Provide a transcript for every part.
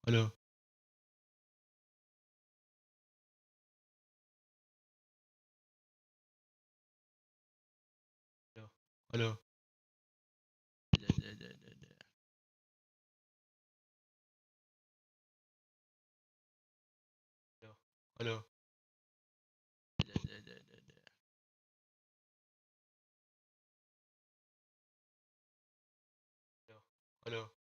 Alo. Alo. Alo. Alo.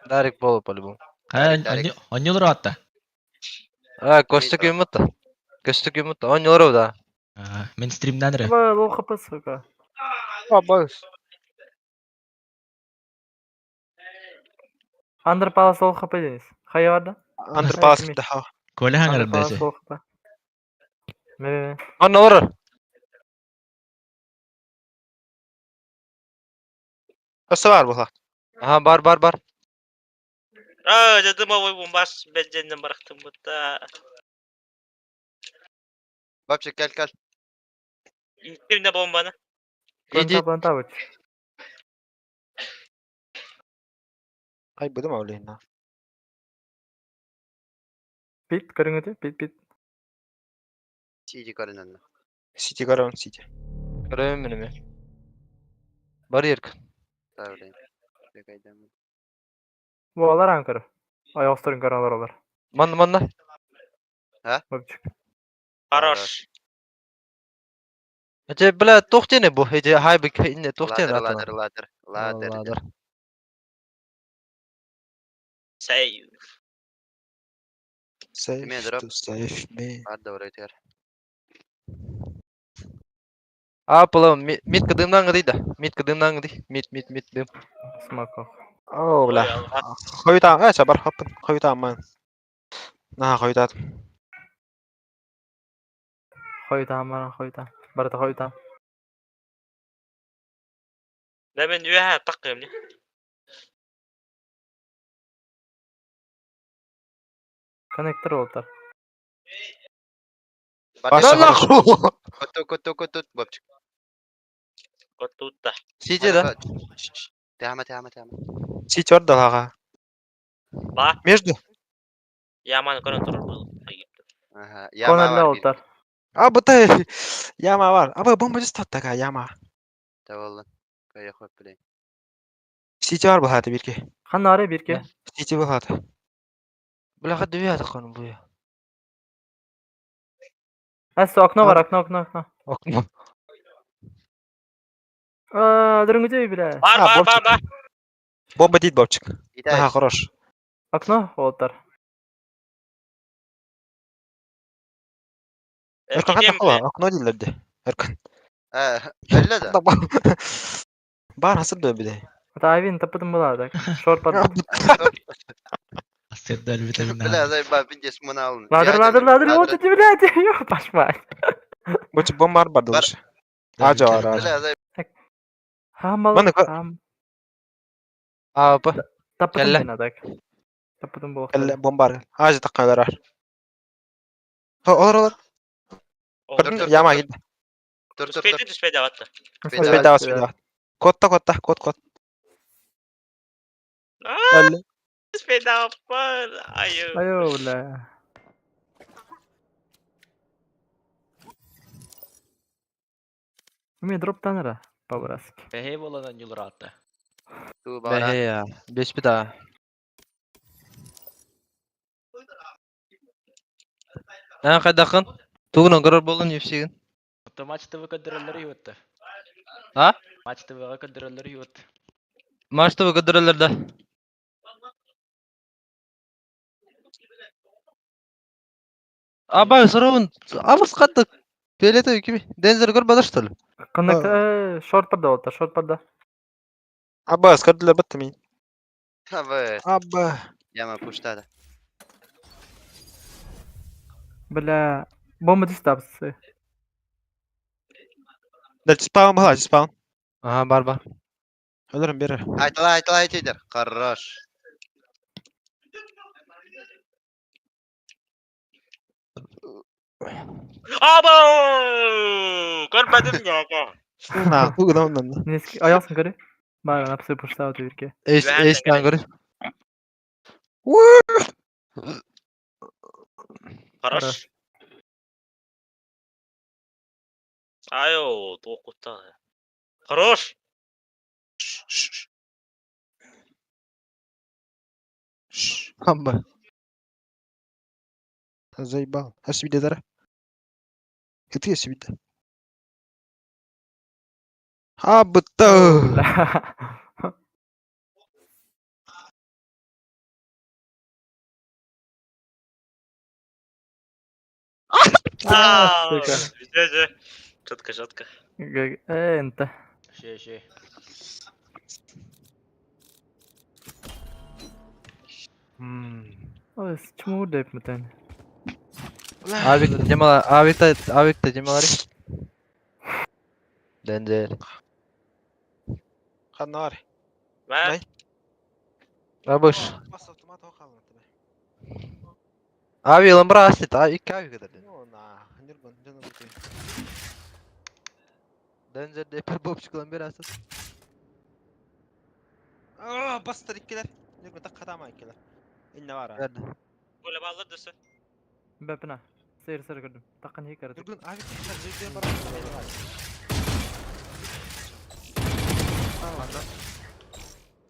Дарик буолу по-любому. Хайа онньулар аатта. А, Костя күймүт. Костя күммүт. Оонньуулар да. Мен стримнан эрэ. Лоу хп, сука. Абас. Андер Палас лоу хп Денис. Хайа барда? Андер Палас да. Коля Андер хаҥарар Палас дэсэ. лоу хп. Ме-ме-ме. Манна олорор. Өссө бар буолла. Аха, бар бар бар. А, дьэ дымовой бомбас бэрдьэннэн барахтыммыта. Бабчик кел кел. Кимде бомбаны? Иди. Планта, планта быч. Ай будем авлина. Пит, көрүҥүтү, пит, пит. Сиди көрүнэнне. Сити гаран сити. Көрөйүм минеме. Бар ерк. Тавлин. Бекайдам. Буолар аан көрө. Ойоҕосторун көрө олороллор. Манна манна. Бабчик. Хорош. Эче бля тохтене бу. Эче хайбик инне тохтене Ладер атана. ладер ладер. Ладер. Ладер. Сейв. Save Кимиэ дроп? to save me. Бар добрый тер. А, пылым, митка дымнан гыды да. Митка дымнан гыды. Мит, мит, мит, дым. Смоков. Оо, бля. Хойутаан, э, бар хаппын. Хойутаан Наха хойутаат. Хойутаан баран хойутаан. Барыта хойутаан. Да мен үөһэ таққым не. Коннектор болтар. Баша Да нахуй! Коту коту коту бабчик. Котутта. Сити да. Тяма, тяма, тяма. Сити ордалаға. Ба. Между. Яманы көрөн турар был. Ага. Яма Конорля бар. олтар. А, бытай. Яма бар. Аба бомба жүз таттака яма. Таваллан. Кая хоп билейм. Сити бар бұлады бирге. Ханна ары бирке. Сити бұлады. Бляха дүве атаққан бұл я. Әсі окно бар, окно, окно, окно. Окно. Аа, дөрүнгү бля. Бар А, бар бар Бобчик. бар. Бомба дейді Бобчик. Итай. Ага, хорош. Окно олтар. Өркөн қандай Эркин қала? Окно дейлерді. Өркөн. Э, Өллө да. Бар асыр да биде. Тавин тапытым болады. Шорт бар. Асырда витамин Бля, заебал, пиздец, мы на алын. Ладыр, ладыр, ладыр, вот эти, блядь, ёпаш мать. Бочик бомба бар Бар. дылыш. Ажа бар, ажа. Бля, заебал. Хамал. Маны көр- Хам. АВП. Тапытым Кәллә. мен адак. Тапытым болық. Кәлле бомба бар. Ажа таққандар бар. Олар, олар. Dur, dur, Яма dur. келді. Тур, тур, тур. Түспейді түспейді атты. Түспейді, Спейді, давай. спейді. Котта, котта, кот, кот. Әлі. Түспейді аппар. Айы. Айо, бля. Мен дроптан ара, по-братски. Бэхэй болан юлуратта. Ту бара. Бәхе я. Беш бит а. Ан қайдақын? Тугунан көрөр болдun UFC-гин. Ото матч ТВ көдөрөллөр юутта. А? Матч ТВ көдөрөллөр юут. Матч ТВ көдөрөллөр да. Абай сорабын. Абыс каттык. Фиолетовый кими? Дензер көрбөдө что ли? Коннект, шорт барда олтар, шорт барда. Аба, скөрдүлөр бітті мен. Абы. Аба. Яма пуштада. Бля, бомба дистапсы. Дәл спаун бұла, спаун. Ага, бар бар. Өлөрүм бері. Айтала, айтала, айтайдыр. Хорош. Або! Көрмөдүм я. На, тугудан ондан. Нески, аяқсын көрі. Бар, напсы пушта өте берке. Эш Бәрін эштен көрөр. Хорош. Айо, тоқта. Хорош. Амба. Заебал. Асибиде дара. Кыты асибиде. Абыта. Бля. А, сука. Же, Четко, четко. Энта. Шей, шей. Ой, чмур деп мытан. Авик демала, авикта, авикта демалари. Дензер. Ханар. Мен Абыш. Ави ламбра астит, а икки ави кадыр. Дензер депер бобчик ламбер астит. Бастыр иккилер. Нürгün так катама иккилер. Инне бар. Берди. böyle ballar dısı. Бәпіна. Сыр сыр көрдім. Тақын екі арады. Нürгün авик жер бар.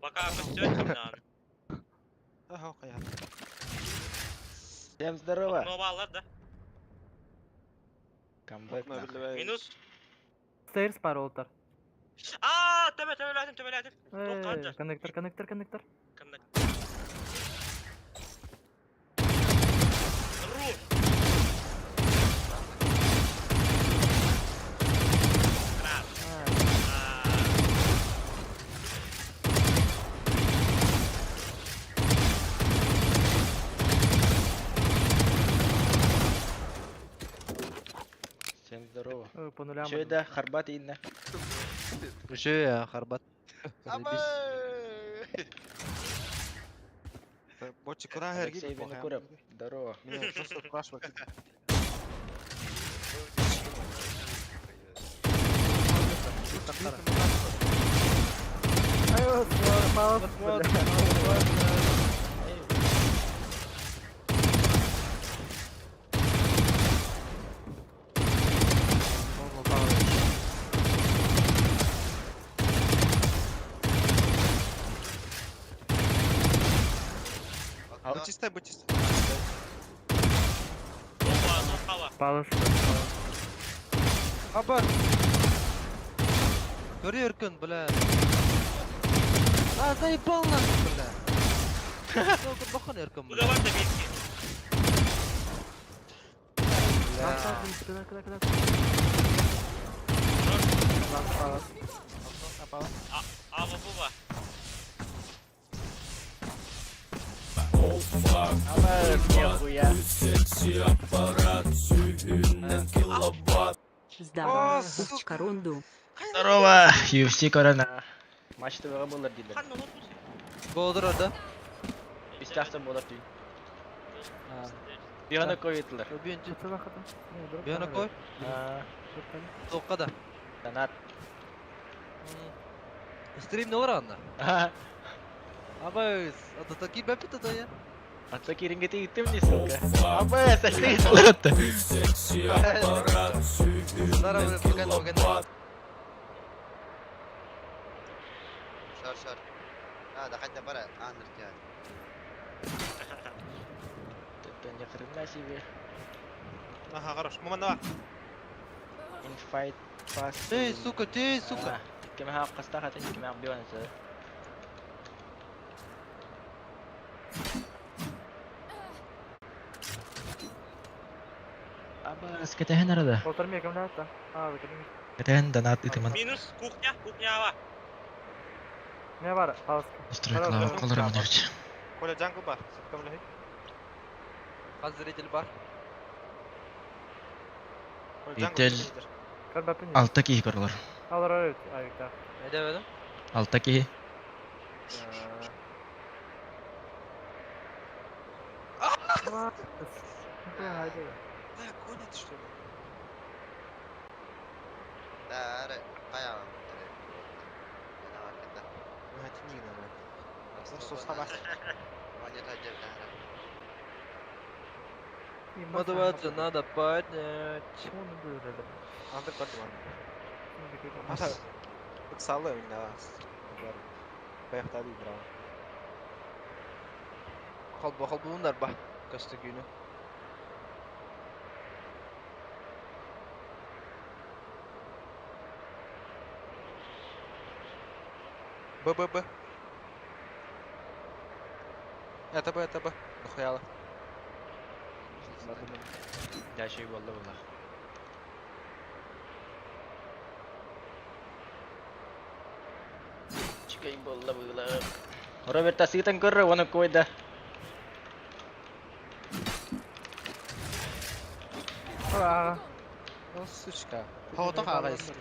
Бака көстөн кимнан. Аха, кая. Всем здорово. Но баллар да. Камбэк. нахуй. Минус. Стейрс бар олтар. Aa, töbe töbeledim töbeledim. Тоққа Коннектор, коннектор, коннектор. Кымдык. Ру. Раз. А, А. Всем здорово. ой, По нулям. Чё это? Харбат инна. Үшө я, Харбат. Абы. Бочик куда хергит? Алексей Винокуров. Здорово. Меня просто спрашивать. Ай, Палас, Вот, бля. Окно. Чистай, будь чистай. Опа, нокала. Палас. Аба. Көрү өркөн, бля. А, заебал нахуй, бля. Бахан өркөн, Бу бля. да бар да бирки. Бля. Палас. А, бу ба. Нихуя. Здорово, О, сука. Кучка Рунду. Здорово, UFC корона. Матч ТВ болар дийлер. Хан олор мусун? Болдур orada. İstersen болар дейін. Bir ana koyutlar. Бүйінчі. Бүйіні кой. Тоққа да. Донат. Стрим не бар анда. Абай, ата таки бәпі тада я. Атса керенгете иттим не сука. Абай, сәсте итті. Здорово, бля, пока, пока. Шар, шар. А, да хотя бара, андер тебя. Это ни хрена себе. Ага, хорош. Мама, давай. Infight pass. Эй, сука, ты, сука. Кем ха қаста хата кем ха бион са. Абас, кетehen арада. Болтар ме кем лата? А, бекем. Кетehen донат итиман. Минус кухня, кухня ава. Не бар, палас. Устройкалар колор ойнайбыт. Коля, джангл бар. Сыткам лехи. Хаз зритель бар. Коля, джангл. Итель. Кар бәпі не? Алта киһи көрөлөр. Алар арайт, айыкта. Әйдә бәдім. Алта киһи. Бля, гонят, что ли? Да, аре, кая. Бля, тени, наверное. Просто слабак. Мотивацию надо поднять. Андер көрдүм аны. Ата, ыксалы ойна. Баяқта дейм, браво. Халбы, халбы ундар ба. Касты күні. Б, Б, Б. Это Б, это Б. Нахуяла. Я şey болду була. Чикай болду була. Роберта сыйтан көррө, оны койда. А, О, сучка. Хаута қағайсы.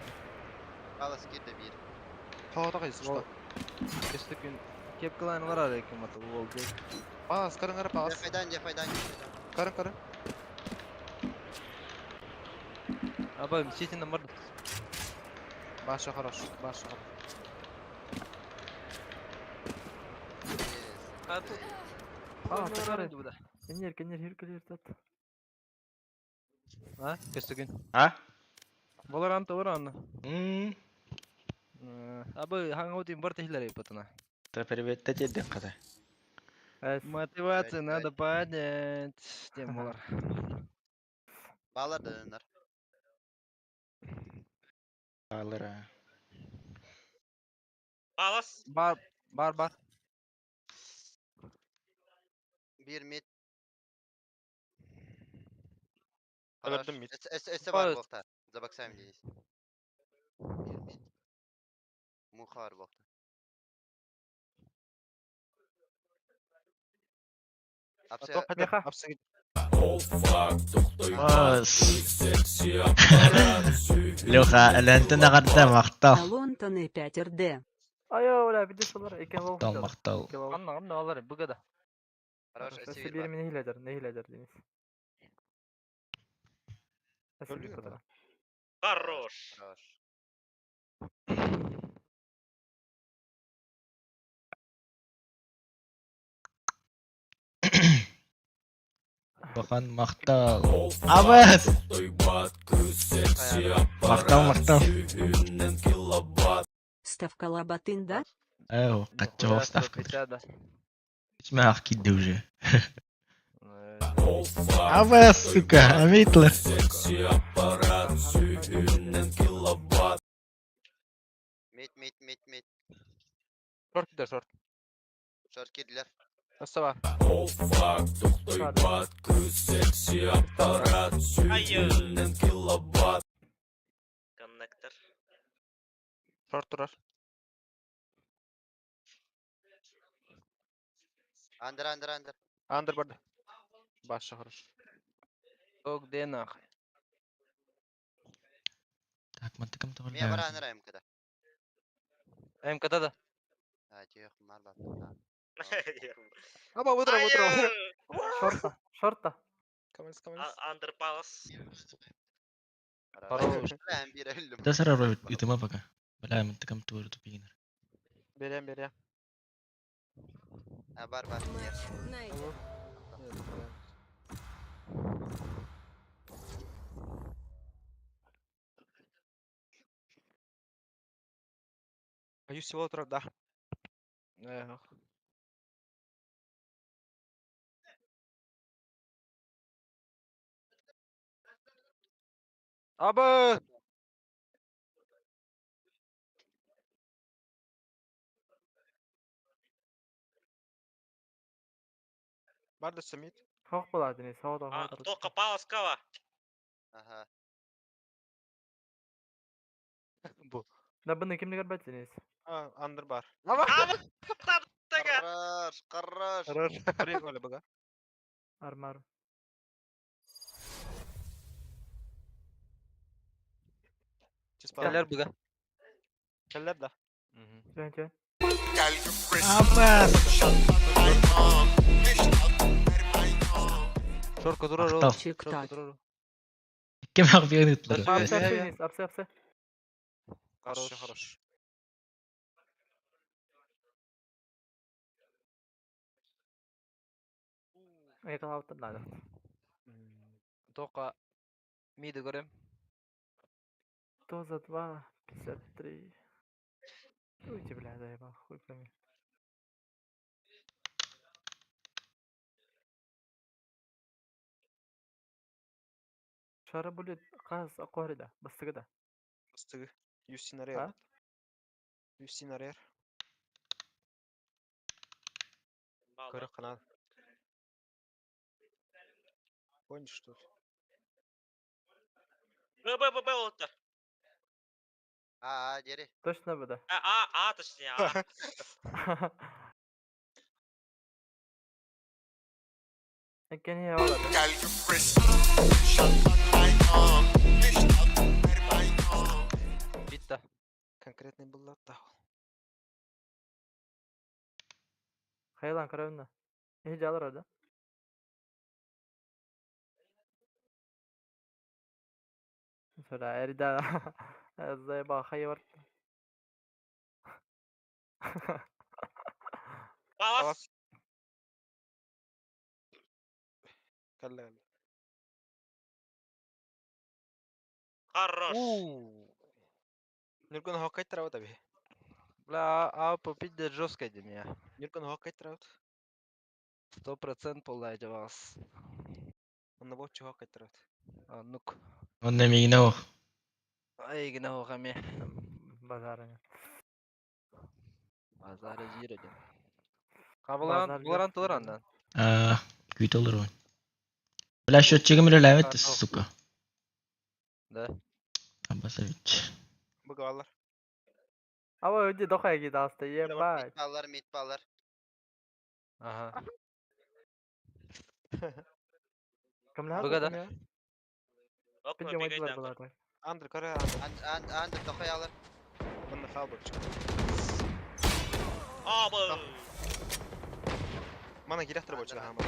Палас кирде бир. Хаута қайсы, что? Касты күн. Кепкалайн бар арайкым аты болды. Палас, көрің, көрің, палас. Файдан, де файдан. Көрің, көрің. Абай, сетинен бар. Башы хорош, башы хорош. А тут. А, А, так тут. Кенер, кенер, хиркелер тат. А, касты күн. А? Болар анты бар аны. Мм. Абай, хаңаутин бар техлер ипатына. Та привет, та деден ката. Мотивацию Ай, надо ай. поднять. Тем болар. Балар да дөнөр. Алыр. Палас. Бар, бар, бар. Бир мид. Өлөрдүм мид. Эс эс бар Палас. бокта. За боксами Денис. Бир мид. Муха бар бокта. Апса Меха. Апсы Леха, лентен агарда мактал. Алонтон и 5 РД. Айо, бля, бидес болар, экен бол. Мактал, мактал. Анна, анна алар, бугада. хорош Эссе эс бир бар. мени хиледер, не хиледер Денис. Эссе бир Көрдүң подара. Хорош. Хорош. Улахан махтал. Абас! Махтал, махтал. Ставкалабатын да? Эу, Нихуя качча ставка. 150, да. Ичмэх кидде уже. Абас, сука, амитлер. Mid mid mid mid. Шорт да шорт. Short girdiler. Nasıl var? Hayır. Connector. Шорт турар. Under under under. Андер бар. Баша хорош. То где нахуй? Так, мантыкам Мия бар тавалла. under MK'da. МКда да. Ha yok mar var. Аба, выдра, выдра. Hayır. Шорта, шорта. Камалис, камалис. Under Palace. Хорош. Ben bir öldüm. Да сара итема пока. Бля, мантыкам тур тупигнер. Берем, берем. Ha var var. Yer. Аю всего утра, да. Эх. Аба! Бар да самит. Хох була Денис, хох да хох. Тока Palace кава. Aha. Бу. Да бұны кімді көрбәт Денис? А, андер бар. Аба! Тага. Хорош, хорош. Хорош. Прикольно бага. Армар. Келер буга. Келлер да. Жөн жөн. Абас! Шорка турар Махтал. ол. Чик Шорка так. турар ол. Кем ахбигнетлер. Да, Апсы, я, апсы я. Денис, апсы, апсы. Хорош, Хорош. хорош. Айқалап надо. Тока миди көрем. То за 2, 53. Уйди, бля, заебал, хуй пойми. Шара будет қаз ақуарида, бастығы да. Бастыгы. Юстин Арер. А? Юстин Арер. Көрө канал. Понял, что ли? Б Б Б Б oldu. A A geri. Точно бы да. A A A точнее А. Екен я болады. Битта. Конкретный был да. Хайлан каравна. Не жалар да. Сора, эрда. Заебал, хайвар. Palace. Келлер. Хорош. Нюргун хоккей трават аби. Бля, а пиздец жестко для меня. Нюргун хоккей трават. 100% полдайте вас. Онна бочу хоккей трават. А, ну-ка. Он на мигнео. Ай, гнау хаме. Базарыня. Базары жиреде. Кабылан, Базар буларан жоқ. тыларандан. А, күйт olur он. Бля, счетчигим үлеләбет, сука. Да. Абасович. Бага алар. Аба өйде доқай кетті асты, ебать. Mid ballar mid ballar. Ага. Кімлер? Бұға да. Окно Піде бегает майдылар андер. бұлар. Андер көрө андер. And and under tokoy alır. Онна хал бочу. A bu. Мана кирехтер бочу хама.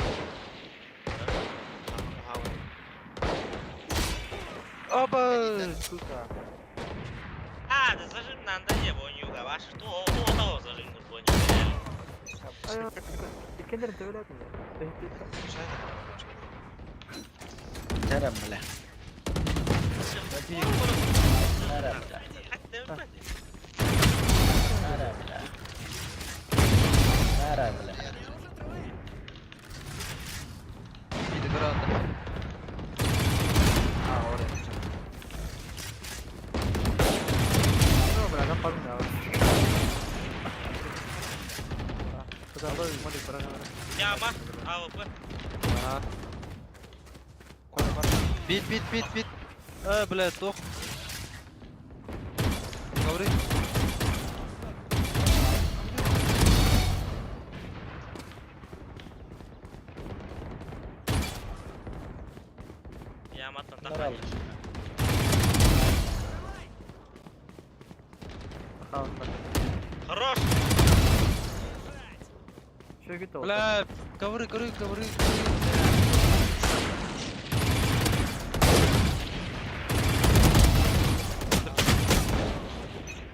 Ага. Оба, сука. А, да зажим нанда не вонюга. Ваш то то то зажим вонюга. Иккендерін төбелетін. Тарам, бля. Тарам, бля. Тарам, бля. Тарам, бля. Mid граната. А, oraya. Ну, бля, нападни, Яма, АВП. Ага. Бит, бит, бит, бит. Бля, тох. Говори. Яматтан Норал. тахай. Хорош! Бля, ковры, ковры, ковры.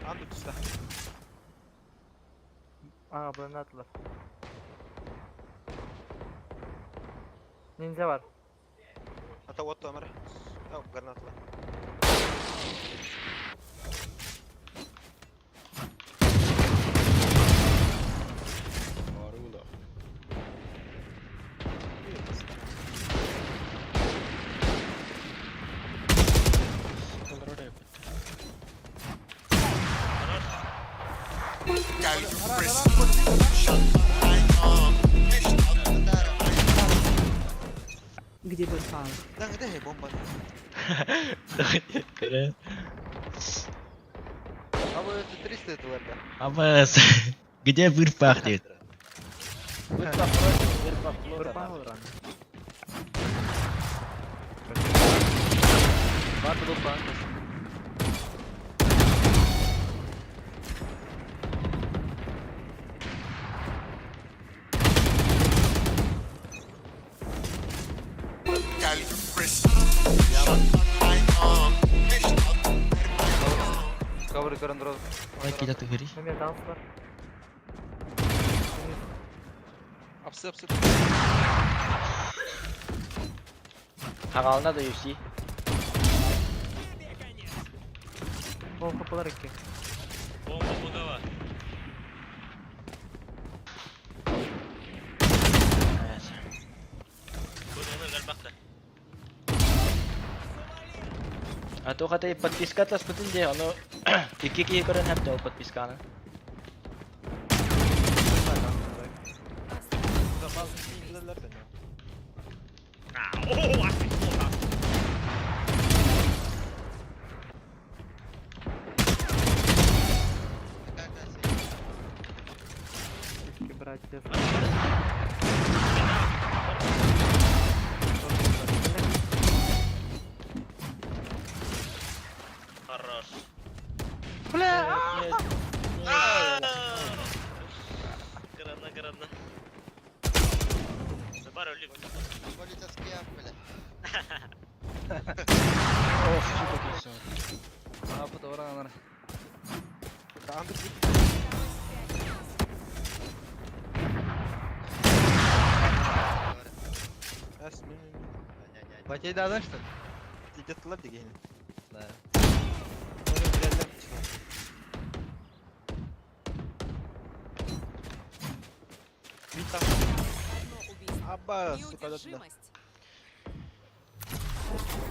Анды түсті. А, bunu attılar. Ninja var. Ата отто Өмір. Ау, гранатала. Где Верфал? Да, где бомба? А вы это 300 это да? Абас. Где вырпах дейді? Вырпах olur anne. Бар был банк. Ковры карандро. Ой, кидаты гори. Mehmet dans var. Апсы, апсы. Хагалына да UFC. Bol kapılar iki. Бомба бугова. Evet. Буганы галбахта. А то хата подписка таспытын де, аны икки кии көрөн хәпте ол подписканы. А, о, отлично. İki братья. Хорош. Бля! Грана, грана. Забар улик. Молится с кем, бля. Оф, сука, кисо. А, потом Анды Әс, мен. Потей да, что ли? Тидеттілер деген. Да. Оны білелер. Вита. Аба, сука, да.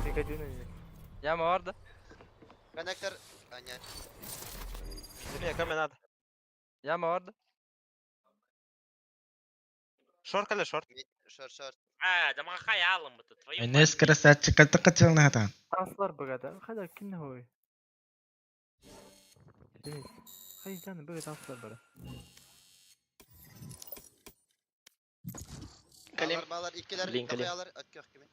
Dikkat edin. Яма бар да? Коннектор. А, нет. Не, камен надо. Яма бар да? Шорт кале, шорт. Шорт, шорт. А, да махай алым это твою. мать. Энес красавчик, каты кылнатан. Danslar bu kadar. Hadi kim ne hoy? Deniz. Hayır canım böyle danslar böyle. Kalem. Балар, балар, иккилер, Блин, калем. капаялар, өткөх кими.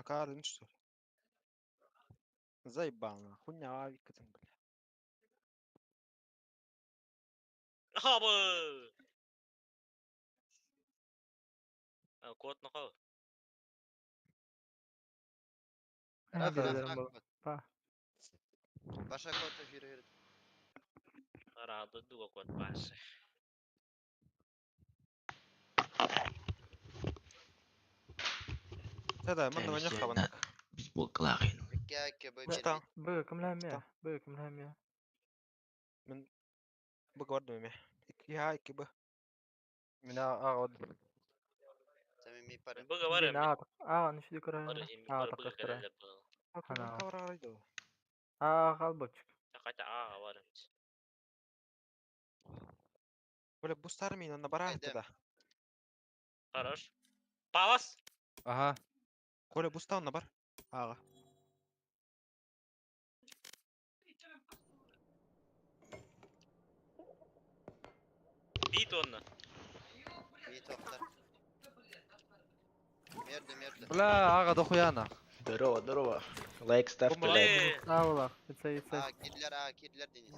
Акар, ну что? Заебал, нахуй, хуйня авика там, бля. Хабы. А, Код нахал. Hadi Раф, ederim раф, baba. раф. Pa. Паша кот yürü yürü. Араа дойдуга кот Паша. Да, манна маньяк хабан. Бейсболкалаах иһин. 2 A 2 B 1 Устан. Б кимләмә, Устан. Б кимләмә. Мен Б көрдүм эме. 2 А 2 Б. Мин А көрдүм. Sen mi para? Быга бар Дин эми. А А аны шүдө Бар көрә. эми А бар быга тактыра. келелер быга. Ана. Кабарайды. А калбычык. Таката А бар эми. Бля, бустар мин анда барахты Айдем. да. Хорош. Палас. Аха. Коля буста онна бар. Ага. Бит онна. İyi toplar. Мерді мерді. Бля, ага дохуяна. Здорово, здорово. Лайк ставьте, Бомба. лайк. Э, Сау Итсе итсе. A girdiler A girdiler Deniz.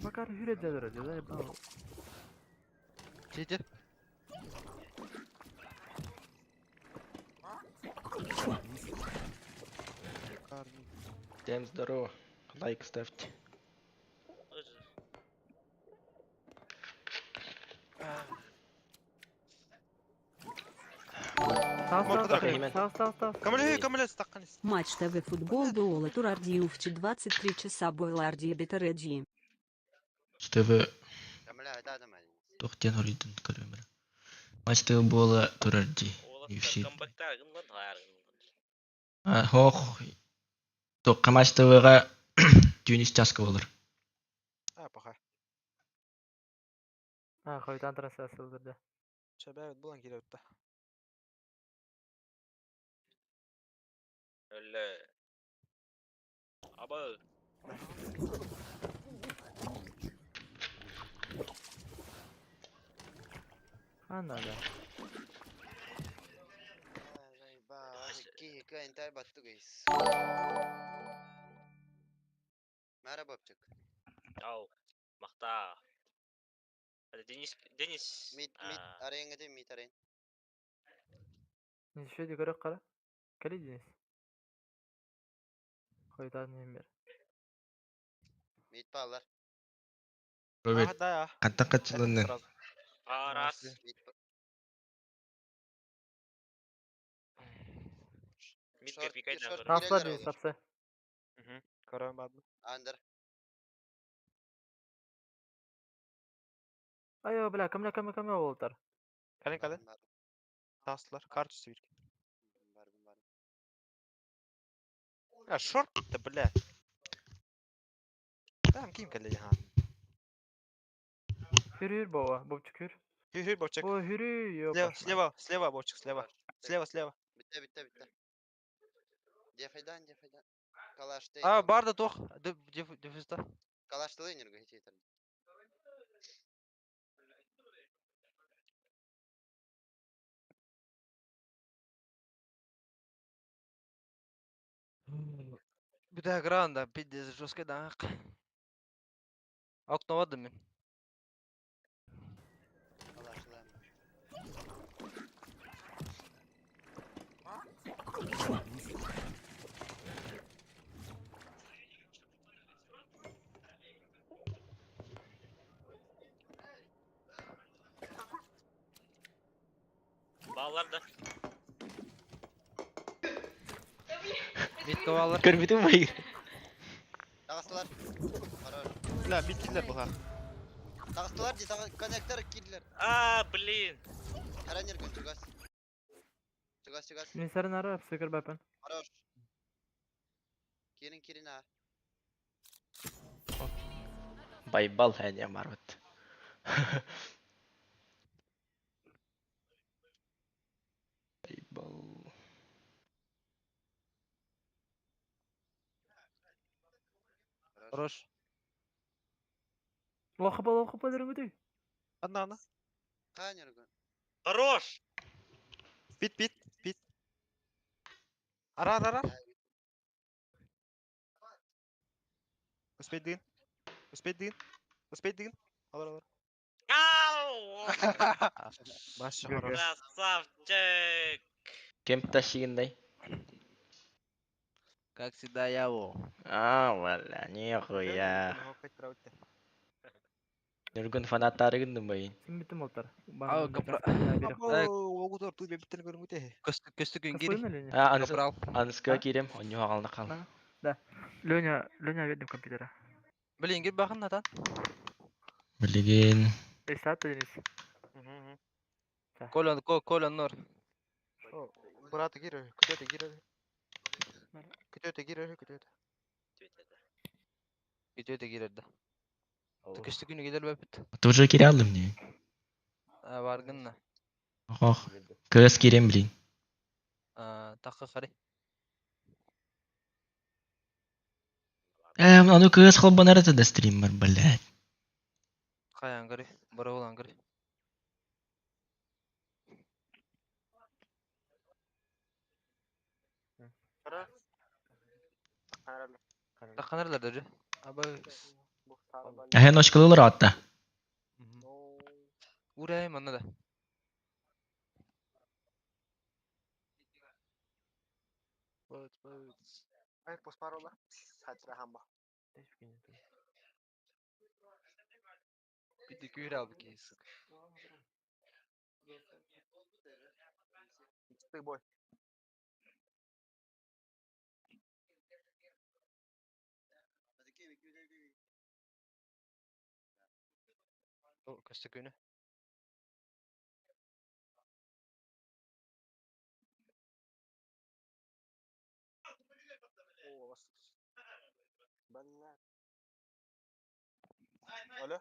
Bakar hüre de dörö de. Чити. Всем здорово. Лайк ставьте. өзү. Тас Морда тас тас тас тас. Камале, камале, стаканис. Матч ТВ футбол Дуола Турардиевчи 23 часа Бойлардия Бетареджи. ТВ Камила hadi adam hadi. тохтен хориден көрөмөр. Матч ТВ буола турар дии. Уолаттар UFC. камбэктар гыннан хайар гыннан. А, Хоох. Тоққа Матч ТВ-ға түйін часка болар. А, паха. А койтан трансляция да. Чабай булан кире өттө. Өллө. Абы. Ана да. 2 2 enter battı guys. Merhaba Öpçük. Ау. Макта. Это Денис, Денис. Mid mid А, arayın gidin mid arayın. Шүдө көрө кара. Кали Денис. Койтан немер. Mid bağlar. Роберт, Ага, да. қантан қатчыланның. Сразу. а, раз. Mid Мидке Шорт, пикайдан шорт. көрө. Тасла Girerler Денис olur. тапса. Көрөм бадым. Under. Айо бля, кимлә кимлә кимлә болтар. Кален кален. Барым Таслар. Карточка бир. barım barım. А, шорт да, бля. Там ким келе ха. Hür hür baba, бобчук hür. Хүр хүр бочек. Бу hürü yok. Слева, слева, слева бочек, слева. Слева, слева. Bitti bitti bitti. Defeden defeden. Kalaş değil. А, бар да тох. Дефюзда. Kalaşlı энерго hiç yeter. Бүтэ гранда, пиздец, жестко да. Окно вадым мен. Kalaşlı. Баллар да. Митка балар. Көрбүтүң бай. Dağıstılar. Karar. Бля, мид киллер буга. Dağıstılar di konnektör girdiler. А, блин. Her energo çıkas. Çıkas çıkas. Нисәрен ары сыкыр бәпен. Хорош. Girin girin ha. Байбал хәне марват. Байбал. Хорош. Лохы ба лохы ба дөрөнгөдөй. Анна, анна. Ha energo. Хорош. Бит, бит, бит. Ара, ара, ара. Успеть дын. Успеть дын. Успеть дын. Алар, алар. Ау! Баш хорош. Красавчик. Кем ташигиндай? Как всегда я во. А, бля, нихуя. Нургун фанаттары гындым байын. Син битим олтар. Ау, капра- Огутор ту бебиттен көрүнгүтэ. Көстү күн кири. А, аныс Капрал. аныска А? кирем, онньу хагална кал. Да. Леня, Леня ведем компьютера. Блин, кир бахын натан. Билигин Эсат Денис. Коля, Коля нор. Брат кирер, күтөтө кирер. Күтөтө кирер, күтөтө. Күтөтө кирер да. Көстү күнү келер бөпүт. тоже кире алдым не. А, баргынна. Ох, көс кирем блин. А, такы карай. Аны көс холбанар это да стример, блядь. Каян карай. Бара болан карай. Таканарлар даже. Аба. Әһә ночкалылар атта. Урай манна да. Вот, вот. Ай, поспарола. Сатра хамба. Биди күйр албы кейсик. Ты бой. Көстү күнү. Алло.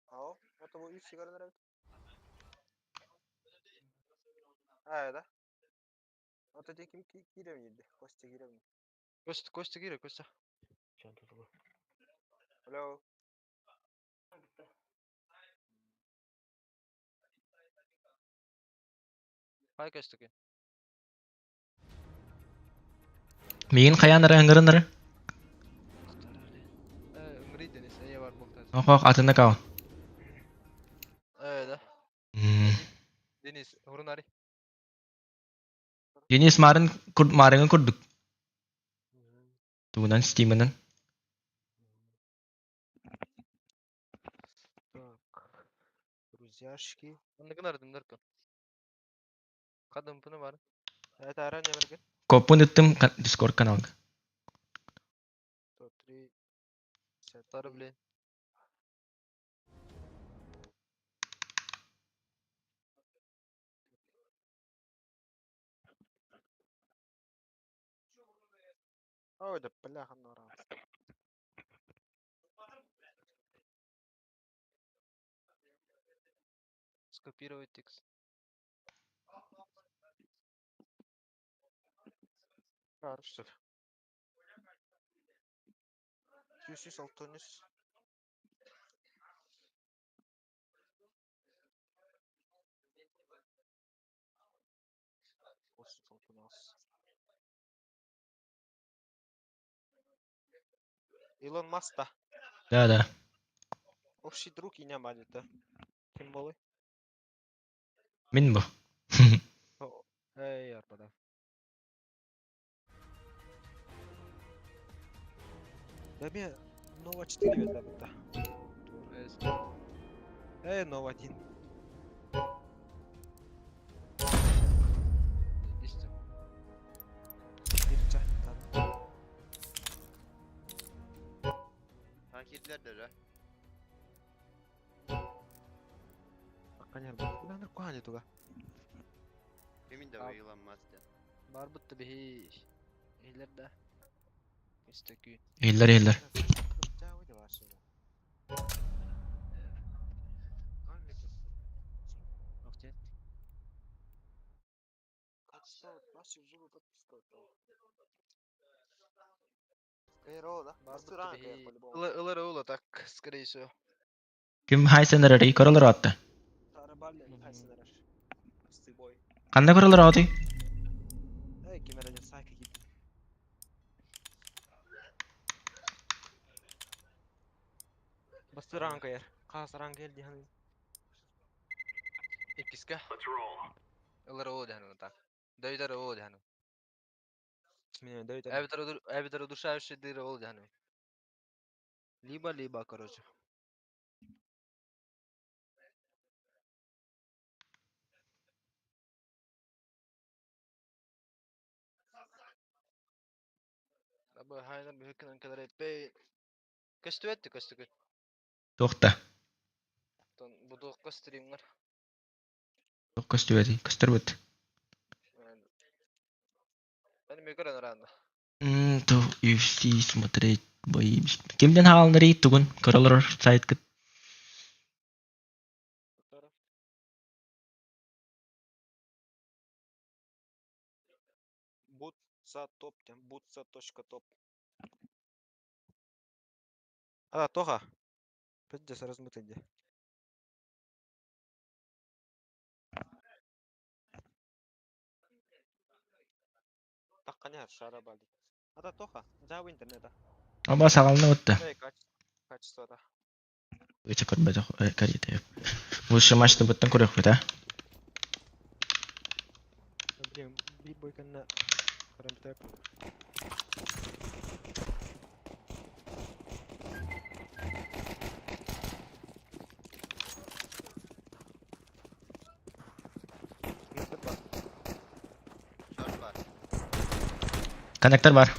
Ау, это bu 3 sigara nerede? А, да. Вот эти ким кирем еді. Костя кирем. Көстү, көстү кире, көстү. Алло. Кай көстү күн. Мигин хаянары ыңгырынары. Э, ыңгырый Денис, э, бар болтар. Ох, ох, атына кал. Э, да. Денис, хурунари. Денис марын кур марыңы курдук. Тугунан стимынан. Так. Друзьяшки. Андыгын ардым дыркы. Кадым пыны бар. Это ранее берген. Копун ыттым Discord каналга. 103. Тары блин. Ой, да бляха нора. Скопировать текст. Хорошо. Сюсюс алтонис. Илон Маск да. Да, да. Общий друг и няма да. Ким болы? Мин бу. Эй, арбада. Да мне Нова 4 это да. Эй, Нова 1. Бирча. Hareketler de la. Аканер бу. Уланыр куаны туга. Kimin de Abi. o Elon Musk ya. Бар бутты бихи. Эйлер да. Көстү күн. Эллер эллер. Бар бутты бихи. Ылар ула так, скорее всего. Ким хайсенер рей королар атта. Кандай королар аты? Иккиска. Ылар ула дәһән так. Дөйдөр ол yani. Мен дөйдөр. Эбэтэр удушающий дыры ол yani. Либо-либо, короче. Аба хайнар бөхөккүн анкалар эппей. Көстүбэт көстүкүт. Туохта. Бу стримнер. Туох көстүбэти, көстөрбүт. Мен мөкөр анаранда. То UFC смотреть бои. Кимден хаалнары тугун көрөлөр сайт кыт. Бутса топ, бутса точка топ. А, Тоха. Пиздец, размытый где. Так, конечно, шара бали. А, Тоха, жабы интернета. Аба сагалны отты. Эй, качество, да. Өте көрбөдө карите. Лучше матчты буттан көрөк бит, а? Блин, бибой канна. Харамтап. Short бар. Коннектор бар.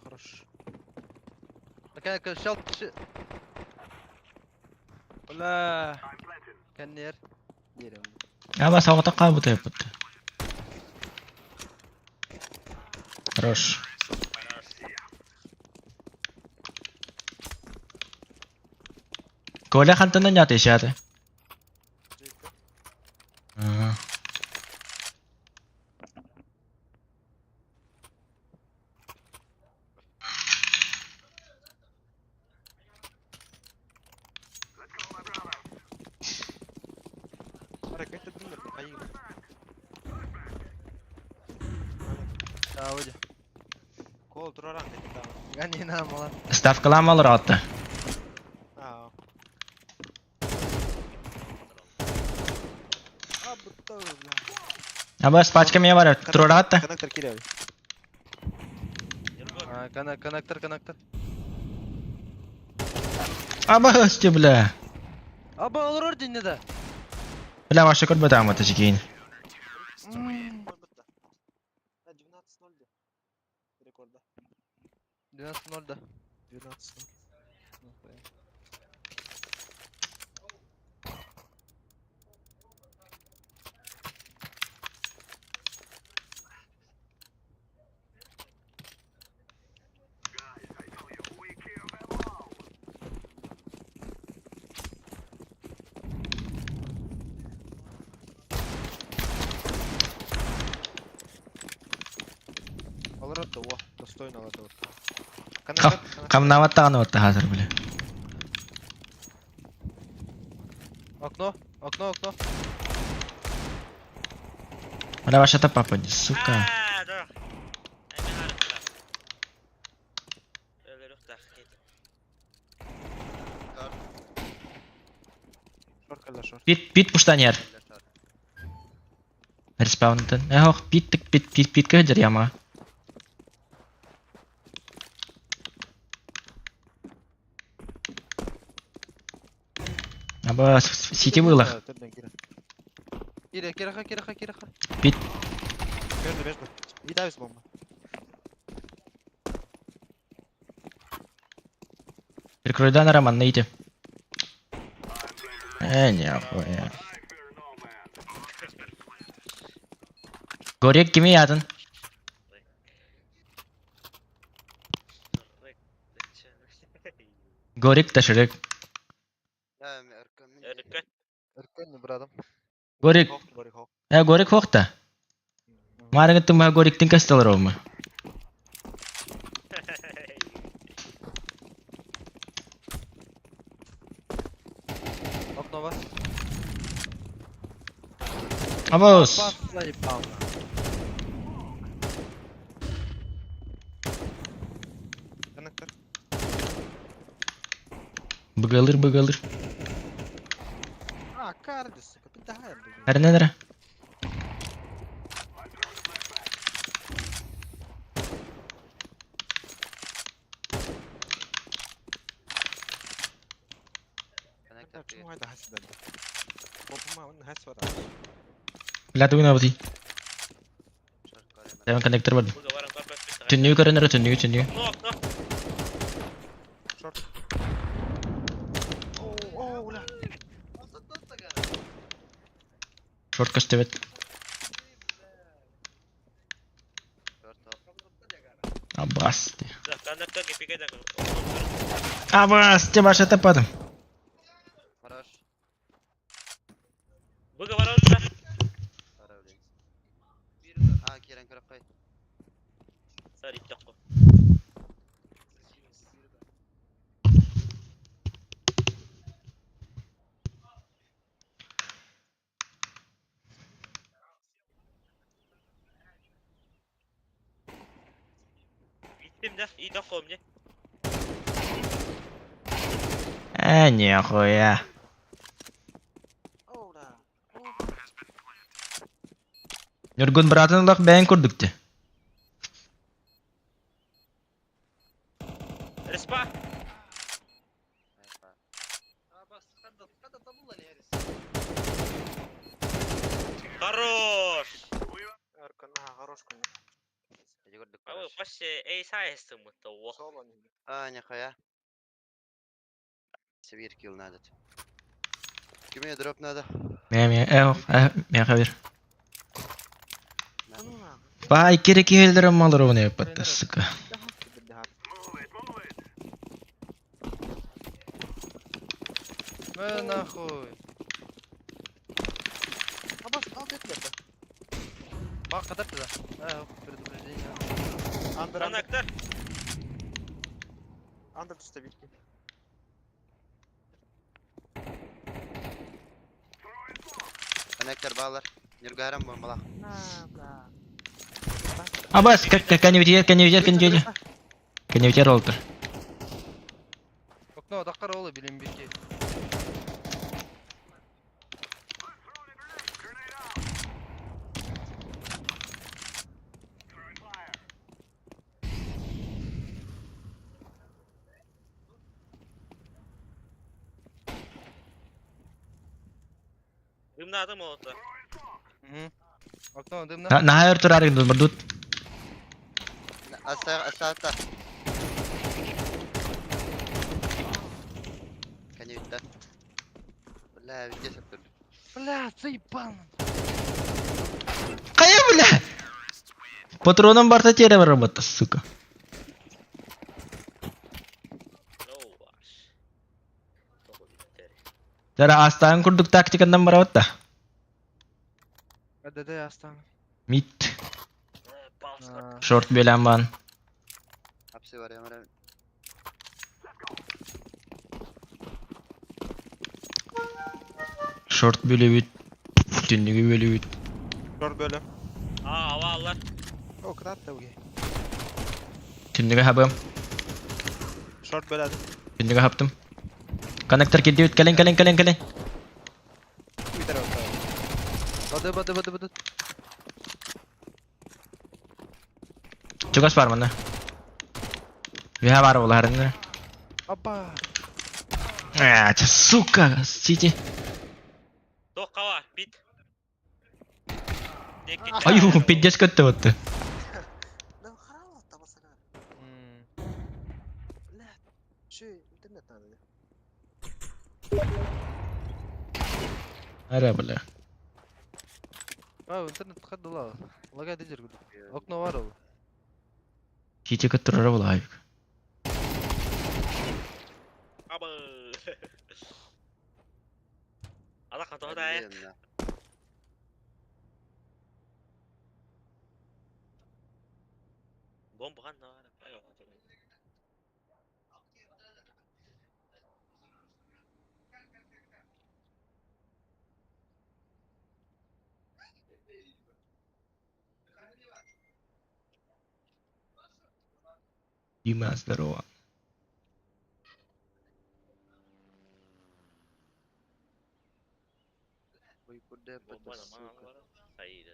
Хорош. Кан шалт. Бля. Кеннер. Дерем. Аба сагата кабыт япты. Хорош. Коля хантана нят ишады. Ага. Аракет дымнер, хайы. Да, оди. Кол тураран кетти. Гани на мала. Ставкалам алыр атты. А. А, бутта, бля. Аба пачка меня бар. Турар атты. Коннектор киряви. А, коннектор, коннектор. Аба өсте бля. Аба олор динне да. Бля вообще көрбөт аматы жигейин. 12-0 рекорда. 12-0 да. 12-0. Олор о, достойно алат. Камнамат таганы отты хазыр бля. Окно, окно, окно. Бля вообще то папа, сука. А, да. Пит пит пуштанер. Респаунтын. Эх, пит пит пит пит кыдыр яма. Аба сити было. Кире, кире, кире, кире. Пит. Между, между. И давис бомба. Прикройдан Роман, найди. Не, охуя. Горек кими ядын? Горик ташырык. Өркөн, братым. Горик. Горик хок. Горик хокта. Марыгы тымма гориктин касталар олма. Окно вас. Абаус. Бас заебал. Коннектор. Быгалыр, быгалыр. А, кар. Эрнедер. Бля, тугун абыти. Деван коннектор бар. Түннүгү көрөнөр, түннүгү, түннүгү. Шорт көстөбөт. Абас. Абас, те баша тападым. Хорош. Выговор А, кирен көріп қой. Сори, тоққу. Иттим да, и тоққу мне. Э, нихуя. Нюргун братын лах бәйін көрдікті. Респа. Хорош. Вообще, эй, сайыстым то. А, нихуя. Севир килл надо. Киме дроп надо. Ме, ме, э, э, ме хабер. Бай, керек елдер малыр оны япатты, сука. Мэ нахуй. Бак катар да. Э, предупреждение. Андер, андер. Коннектор. Андер түсті битке. Коннектор балар. Нюргарам бомбала. Абас, как конвертер, конвертер, конвертер. Конвертер олтыр. Окно даккар олы билим бирки. Дымнады молота. Окно дымна. Нахайыр турар бұрдут. Аса, аса, ата. Коннектор. Бля, везде септер. Бля, заебал. Кая, бля? Патроном барта тере работа, сука. Тара астан курдук тактикандан барабатта. ДД астан. Мид. Шорт белән Апсы бар, ямара. Шорт бөлөбүт. Түннүгү бөлөбүт. Шорт бөлө. А, ава алар. О, кытат да уге. Түннүгү хабым. Шорт бөлөдү. Түннүгү хаптым. Коннектор кирдибит. Кэлин, кэлин, кэлин, кэлин. Уйтар отта. Бады, бады, бады, бады. Чугас бар мына. Виха бар буларны. Апа. А, сука, сити. Тоққава, бит. Ай, пиздец көттө бутты. Да, харал табасага. Бля, ши интернет надо. Ара, бля. А, интернет кадыла. Лагай дежер. Окно бар ол. Сити көттүрөр булай. Абы. Ала катода. Бомба ганна. Дима, здорово. Бомба сука. Хайда.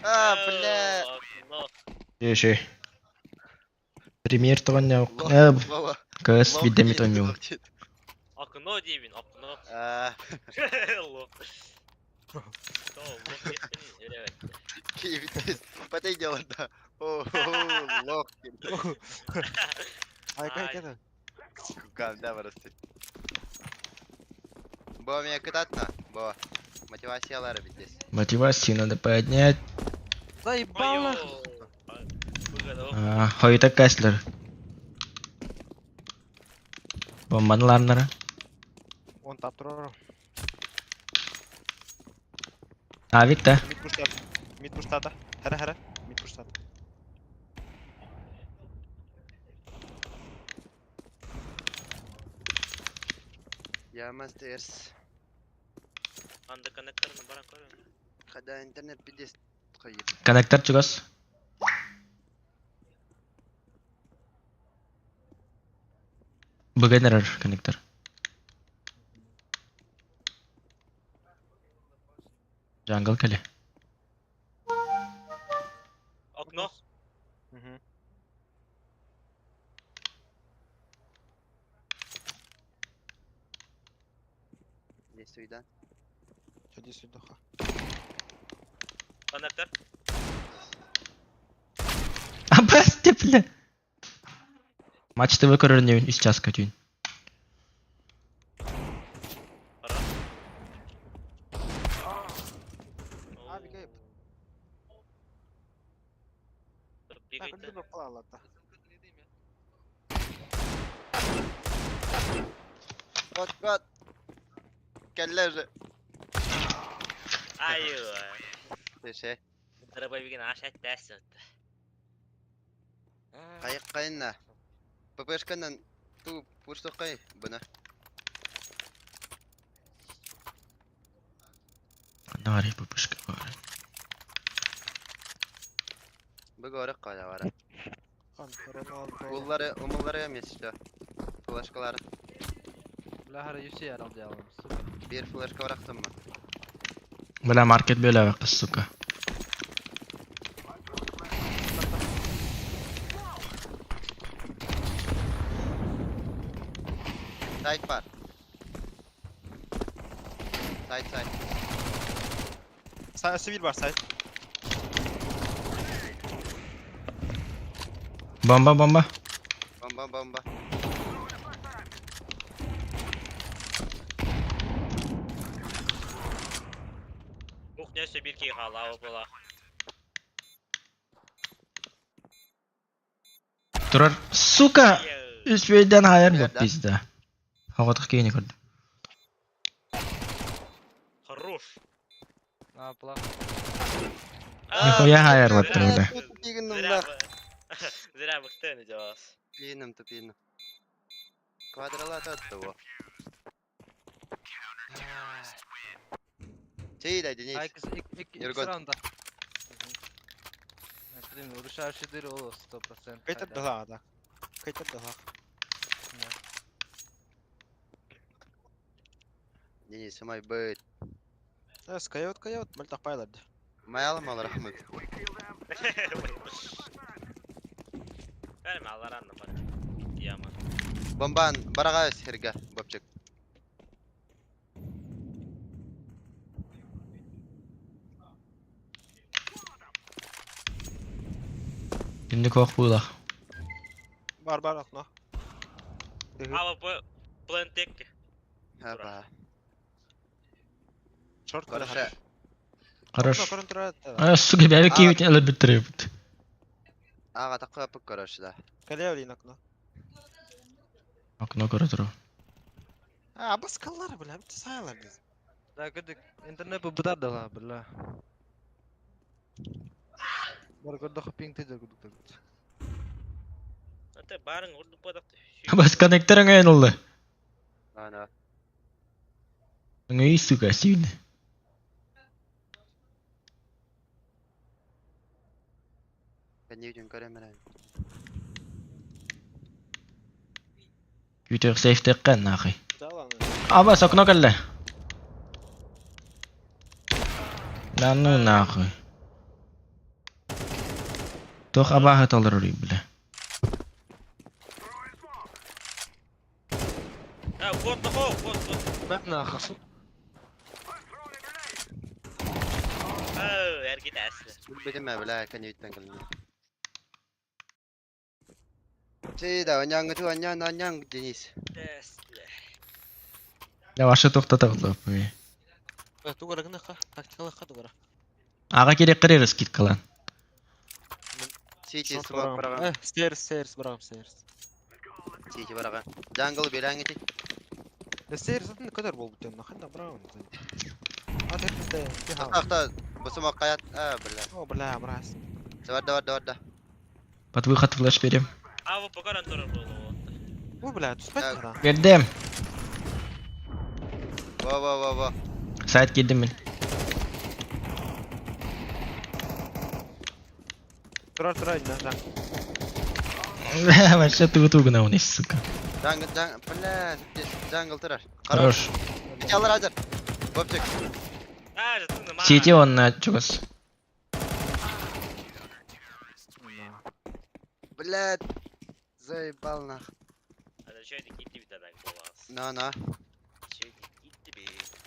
А, бля. Еши. Премьер тоҕонньо Лох, лох, КС лох видемит диэн, ойнуу. лох диэн. Окно диибин, окно. А, Лох. То, лох диэхпин өрөбөт. киевитес. Потай дело, да. О, лох диэн. Ай, кай Ай. кай. Кукам, да, барасты. Бо, меня кытатна. Бо. Мотивациялары битес. Мотивацию надо поднять. Заебал нахуй. А, Хойта Кэслер. Бомбанларнара. Он тап турар. А, Викта. Мид пуштата. Мид пуштата. Хара хара. Мид пуштата. Я мастерс. Анда коннекторны баран көрөм. Когда интернет пиздец. Хайыр. Коннектор чугас. Бгнрр коннектор. Джангл кэлэ. Окно. Мгм. Здесь сюда. Ходи сюда. Коннектор. А басте, бля. Матч ТВ көрөрүн үс часка түүн. Хорош. А, бегай. Бегай. Так, үлді қылалады. Вот, вот. Кэллэ же. Айы. Теше. Дробовигин ашат дәсі. Кайык кайынна. ППшканан ту пушту кай буна. Нари пупышка бар. Бу горы кая бара. Хан, Роналдо. Уллары, умуллары емес что. Флешкалар. Бля, хара UFC яралды ялым, сука. Бир флешка барактым ма. Бля, маркет бөлө бакка, сука. Сайт бар. Сайт сайт. Sivil бар сайт. Бомба, бомба. Бомба бомба. Кухня өсө бир кей халава була. Турар. Сука! Үс бейден хайыр Бер, bu да. пизда. Хаватых кейini көрдүм. Хорош. А, плохо. Нихуя хайыр вот бля. Тупигнум Зря нах. бы. Зря быктын жабас. Тупиным, тупиным. Квадралат от того. Чей Денис. Ай, икс, ик, ик, икс Юргон. раунда. Блин, урушающий дыр ол 100%. Кайтар дала да. Кайтар дала. Денис, май быт. Эс, кайот, кайот, мальтах пайларды. Майалым ал рахмет. Бәрім аларанны бар. Яман. Бомбан барага серге, бабчык. Şimdi kok була. Бар бар окно. АВП плентек. Хаба. Шорт Хорошо. Хорош. Көрін тұрады. А, сука, бәрі кейбит әлі бітіріп. Ага, такой апык, короче, да. Калевлин окно. Окно көрө туру. А, баскалар, бля, бит сайлар biz. Да, кырдык интернет бу будар дала, бля. Бар көрдөх пинг тежер кудук. Ата барың урду падакты. Бас коннекторың айын олды. Ана. Үй, сука, сүйін. Кәнегін көремін. Күтер сейфтек кан нахуй. Даланы. Абас окно кэллэ. Да ну нахуй. Туох абааһы толорорүй, бля. А, вот, вот, вот, вот. Мэ нахуй. Э, эргит әсті. Билбитим ээ, бля, кэнниттэн кэллим. Ти да, аньяҥҥытыы аньян аньян Денис. Әсті. Да вообще тоқтата қылып. Тугара гыныха, тактикалыха тугара. Аға керек қырыр скидкалан. Сити смок быраҕан. Э, stairs, stairs, быраҕам, stairs. Сити быраҕан. Jungle билээҥҥити. Stairs атын көтөр буолбут дьон, ханна быраҕам. Ат эппитэ, Тахта, бу смок хаят. А, бля. О, бля, брас. Барда барда барда. Под выход флеш берем. А, вот покаран турар болды. О, бля, түспэт Так. хара. Бердем. Во во во во. Сайт кирдим мин. Турар, турар, инна, жан. Вообще ты вытугна у нас, сука. Jungle, jungle, бля, jungle турар. Хорош. Ити алар азыр. Бопчик. А, жытынды ма. Сити он на чугас. Бля, заебал нах. Это что это китти бит адаг болас. На на. Что это китти бит.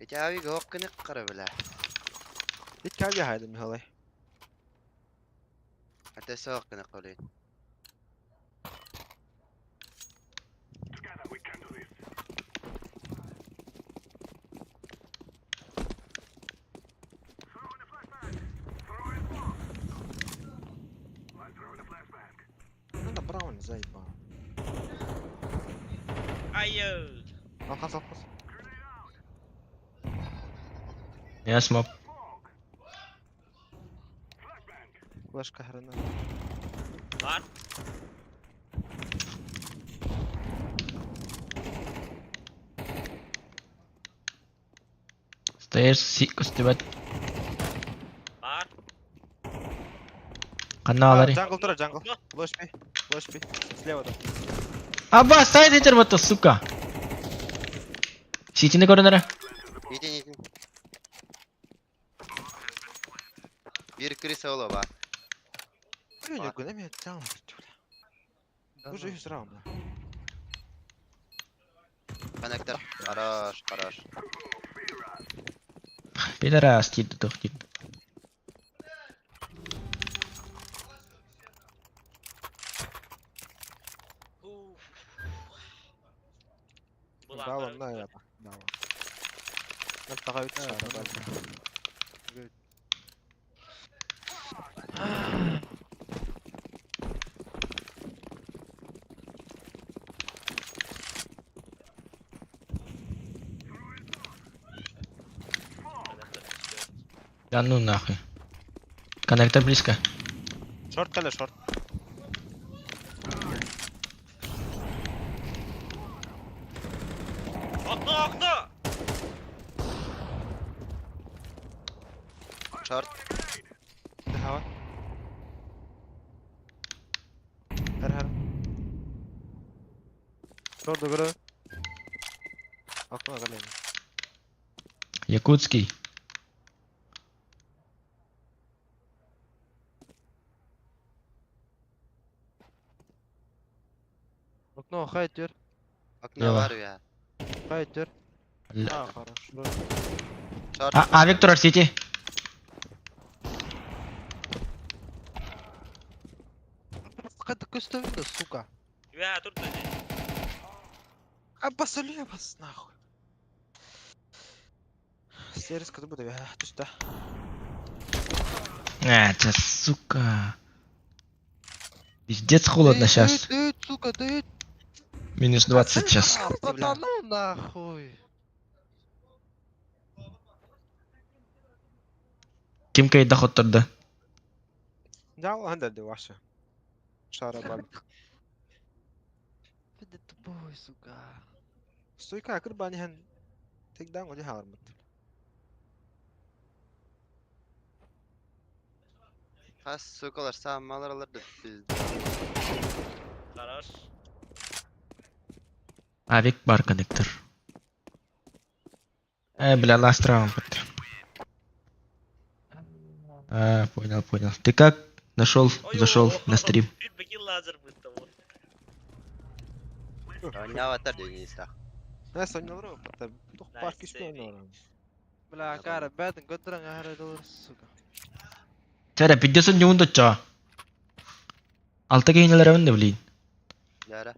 Ити ави гоқ кыны кара бля. Икки ави хайдым, Михалай. Ата соқ кыны кылын. Надо браун, заебал. Айы. Алхас, алхас. Я смог. Флешка хрена. Бар. Стоишь, костюбат. Бар. Каналари. Jungle турар, jungle. Флеш би, флеш би. Слева там. Аба, сайт этер вот сука. Ситини көрөнөрө. Итин итин. Бир крыса ола ба. Блин, гына мен там, бля. Уже үс раунд, бля. Коннектор. Хорош, хорош. Пидорас кирди тух кирди. Дала, на я. Дала. Алтаға өтті шығар, Да ну нахуй. Коннектор близко. Шорт кәле, шорт. Окно, окно! Шорт. Хава. Хар хар. Шорт көрө. Окно кәле. Якутский. Окно хайт бер. Окно Лево. бар я. Хайт бер. А, хорош. Шорт. А, а Виктор Сити. Кайда көстөбүн да, сука. Я тут А басылы бас нахуй. Сервис кыды буду, я түстә. А, это сука. Пиздец холодно сейчас. Дают, сука, дают. Минус 20 сейчас. Да ну нахуй. Ким кайда хоттырды? Дал анда ди ваша. Шара бал. Ты тупой, сука. Стойка кырбани хан. Тегдан годи халармыт. Хас сукалар саамалар алар да biz. Хорош. Авик бар коннектор. Э, бля, last round. А, понял, понял. Ты как нашел, зашел на стрим? Лазер бытта. Оонньообаттар Денистах. Нэ сонньолору бата тух Nice парк saving. испэн Бля, кара, бэтин көтөрөн аһара долар, сука. Чара, пиддесен ньуун доччо. Алта кейнелер да блин. Яра.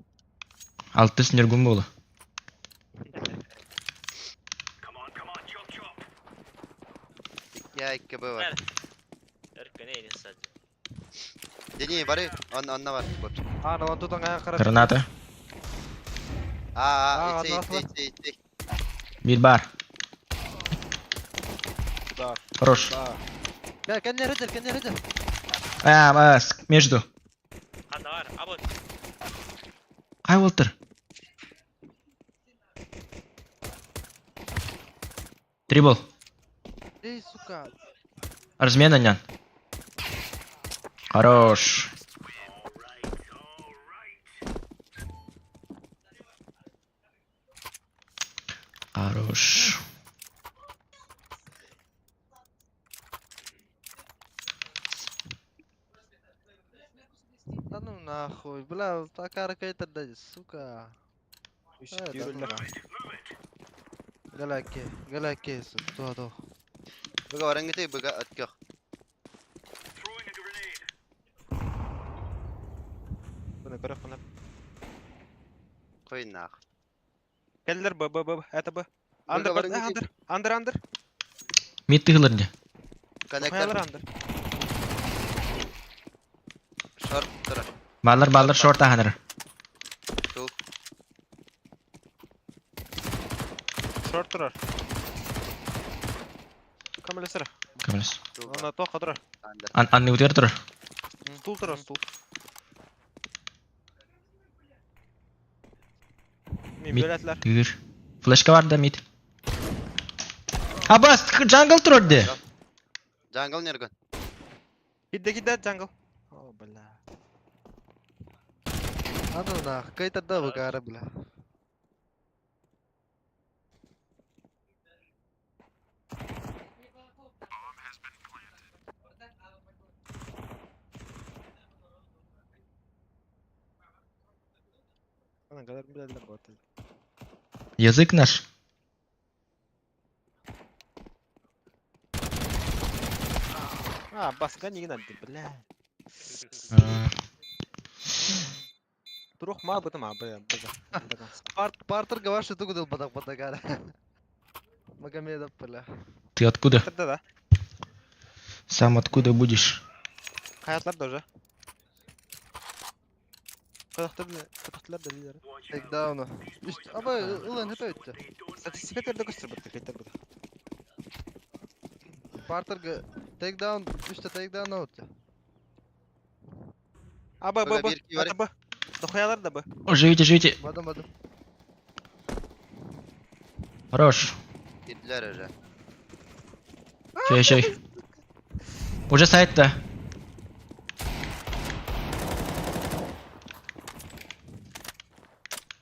Алтыс ньургун буола. Я 2 Б бар. Өркөн эйни садьы. Дени бары, он онно бар. Бопчик. Аана, он тутан аһара кара. Граната. А, А, а, ити, одна ити, ити, ити. Бир бар. Да. Хорош. Да. Кел, кенне рыдыр, кенне рыдыр. А, а, между. Ханна бар. Абы. Кай болтыр? Трибл. Эй, сука. Размена нян. Хорош. Хорош. Да ну нахуй, бля, такара кайтар сука. Э, да ну нахуй. Галаке, галаке, сука, туа туа. Быга баран кете, быга отках. Бұны көрөх бұны. Кой нах. Келдер Б Б Б это Б. Андер баран Б кете. андер андер андер. Мид тыгылыр не? Коннектор. Андер. Шорт тура. Баллар баллар шорт аханыр. Тук. Шорт турар. Камелесер. Камерас. Тук. Ана тоқ турар. Андер. Ан анны утер турар. Стул турар стул. Мен Мид. бөләтләр. Тыгыр. Флешка бар да мид. Абас, джангл турар де. Джангл нергон. Кидде кидде джангл. О, бля. А ну нах, кайтар да бакара, бля. Ана kadar bilәләр бар. Язык наш. А, баска неге надо, бля. А, Турух ма бытым, а, бля, бля. Парт, партер гаваши тугудыл бадак бадакара. Магомедов, бля. Ты откуда? Да, да. Сам откуда будешь? Хаятлар да уже. Кадактылар да билер. Тейкдауну. Аба, ылын хепе өттү. Статистика терде көстөр бит, кайтар бит. Партерге тейкдаун, үстө тейкдаун өттү. А, Б, Б, Б, Б. бир ки бар. Это Б. Дохуялар да Б. О, живите, живите. Бадым, бадым. Хорош. Кирдилер уже. Чей, чей. Уже сайтта.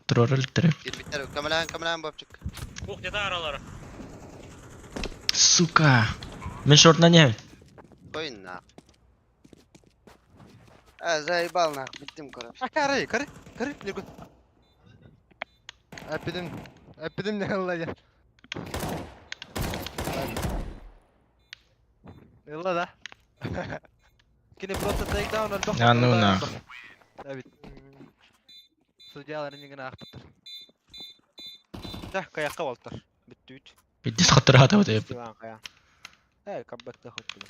Тролль трэп. Кирбиттер. Камалан, камалан бопчик. Кухняда аралары. Сука. Мен шорт на не. Кой нах. А, заебал нах, биттим короче. А, кары, кары, кары, нергон. Әппидим, әппидим не ылла я. Ылла да. Кини просто тейкдаун өлбөх. А ну нах. Эбит. Судьялар инигин ахпыттыр. Да, каякка болтар. Бүттү үт. Пиздец хаттырата вот это. Диван кая. Э, камбэкте хоть бля.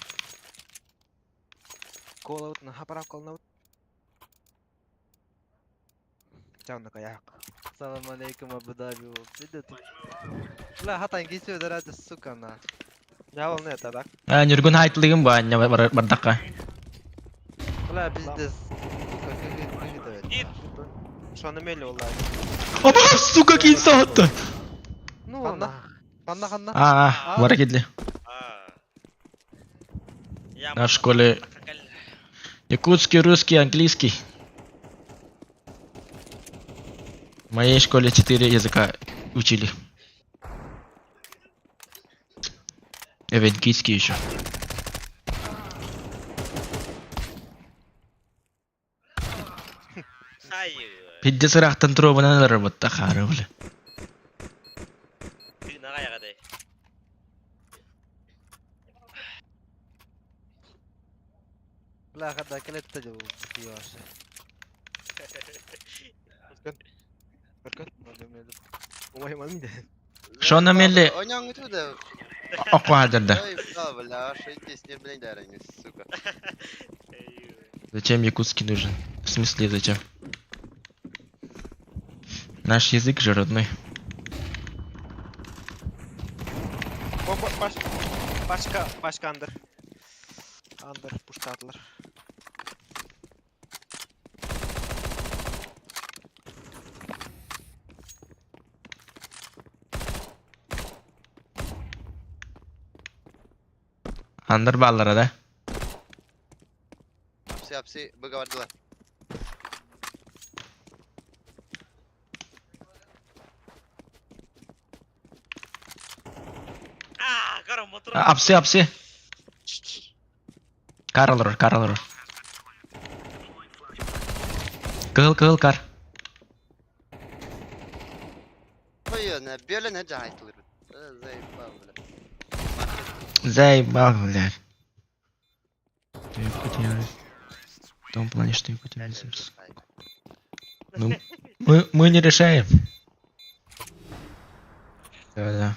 Кола вот на хапара колна. Чаuna каяк. Салам алейкум, Абу Даби. Видите? Бля, хатан кесип өдөрөдү, сука, нах. Я волны это, да? А, Нюргун хайтлыгым ба, не бардакка. Бля, пиздец. Сука, как это? Ит. Шоны мели олай. Аба, сука, кейин саатты. Ну, Ханна? нах. Ханна, ханна. А, а, бара кедли. А. Я На в школе якутский, русский, английский. В моей школе четыре языка учили. Эвенкийский еще. Ай. Пидде сырахтан туруобунан ылар хары бля. Тыына каяга Бля, хада келетте же бул ёшы. Өркөн. Умай мин. Шона мелли Оняң өтүдө. окуадырда. Заебал, бля, аж идти с ним, блин, дарень, сука. Зачем якутский нужен? В смысле зачем? Наш язык же родной. Баш башка башка андыр. Андыр пуштадылар. Андыр баллара да. Апсы, апсы, быгавардылар. А, кара мотор. Апсы апсы. Кар алыр, кар алыр. Кыл кыл кар. Ой, на беле не жайтылыр. Заебал, бля. Заебал, блядь. Якутия. В том плане, что Якутия ресурс. Ну, мы не решаем. Да-да.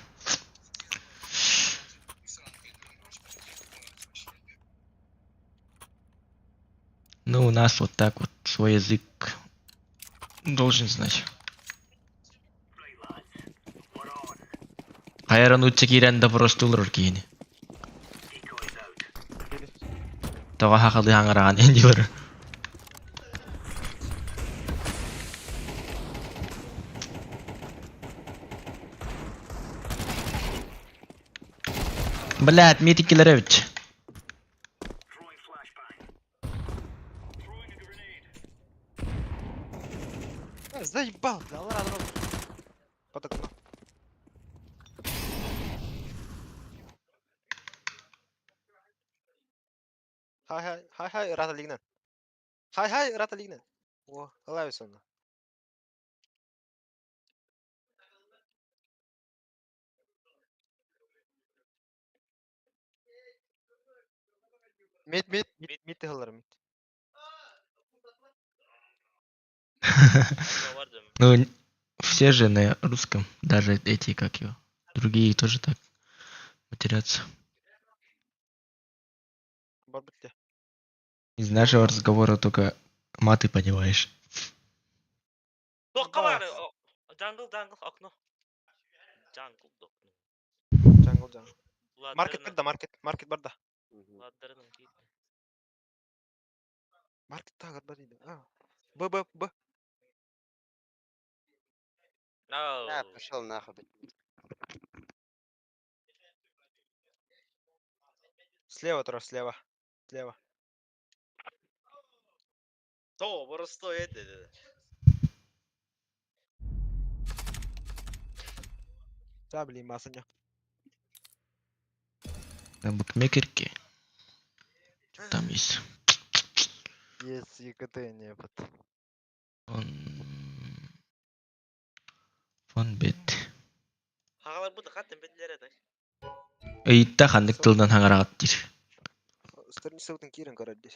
Ну, у нас вот так вот свой язык должен знать. Хайран утча да просто улар кийини. Тога хахалы хаңараан эндилер. Блядь, Митик Киллеревич. Заебал, бля, алар алар. Поток. Хай хай хай хай рата лигнен. Хай хай рата лигнен. О, алайсона. Мид, мид. Мид мид тыгылар мид. Ну, все же на русском, даже эти, как его, другие тоже так матерятся. Из нашего разговора только маты понимаешь. Токка бар. Jungle, jungle, окно. Jungle, окно. Jungle jungle. Маркет барда, маркет, маркет барда. Маркет тагыр бар иде. А. Б Б Б. А, пошел нахуй, блядь. Слева тура, слева. Слева. То, просто это. Да, блин, масаня. На букмекерке. Что там есть? Есть ЕКТ не под. Фон... Фонбет. Хагалар бу хаттан бетлер это. Ыйтта хандык тылдан хаңарагат дир. Сторни кирен көрөдү.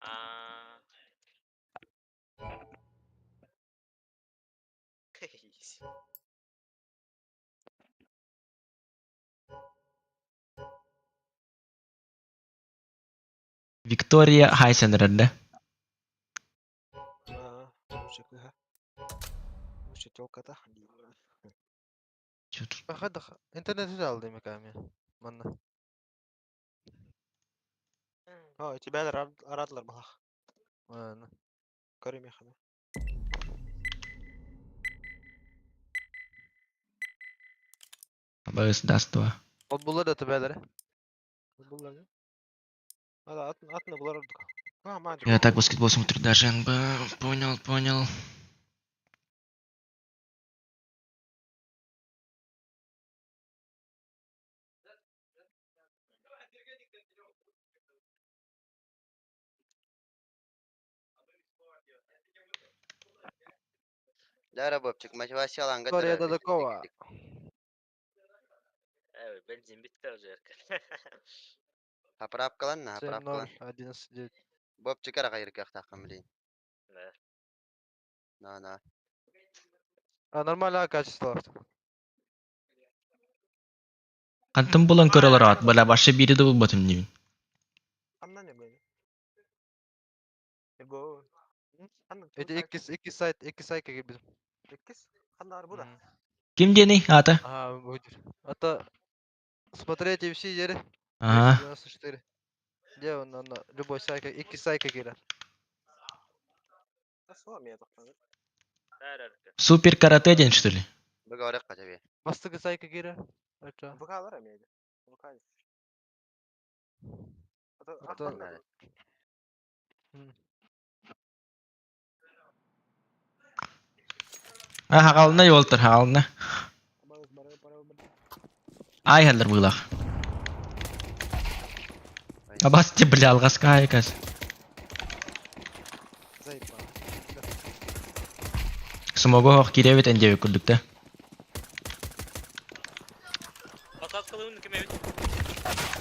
А. Виктория Хайсенрер, да? А, лучше кыха. Лучше тёлка-то. Чё тут? Аха, интернет алды меками. Манна. О, тебя радлар балах. Ладно. Көрүм яхана. БС даст 2. Ол булар да төбәләре. Буллар. Ада атын атын булар ордук. А, ма. Я так баскетбол смотрю, даже НБ. Понял, понял. Да, Бобчик, мотивациялаан Виктория Дадакова. Э, бензин битте уже. Поправкалан, поправкалан. 7-0, 11-9. Бобчик эрэ хайыргыахтааххын билигин. Да. На, на. А, нормально качество. Хантан булан көрөлөр ат, бля, башы бири да булбатым деймин. Ханна не били? Его. Ханна? Эти икки, икки сайт, икки сайка кирбитим. Иккис? Ханна арбуда? Ким диэний аата? Ага, будет. А то смотрите все ери. Ага. 294. Где он на любой сайка, икки сайка кирер. Супер карате день, что ли? Быга тебе. Бастыгы сайка кирер. Это. Букалар эмиэ. Букал. Это- А, хагалына юолтар, хагалына. Ай, халлар быылах. Абас те, бля, алгаска айкас. Заебал. Смогу хох киребит эндеби курдук да. Посадкалыын ким эбит?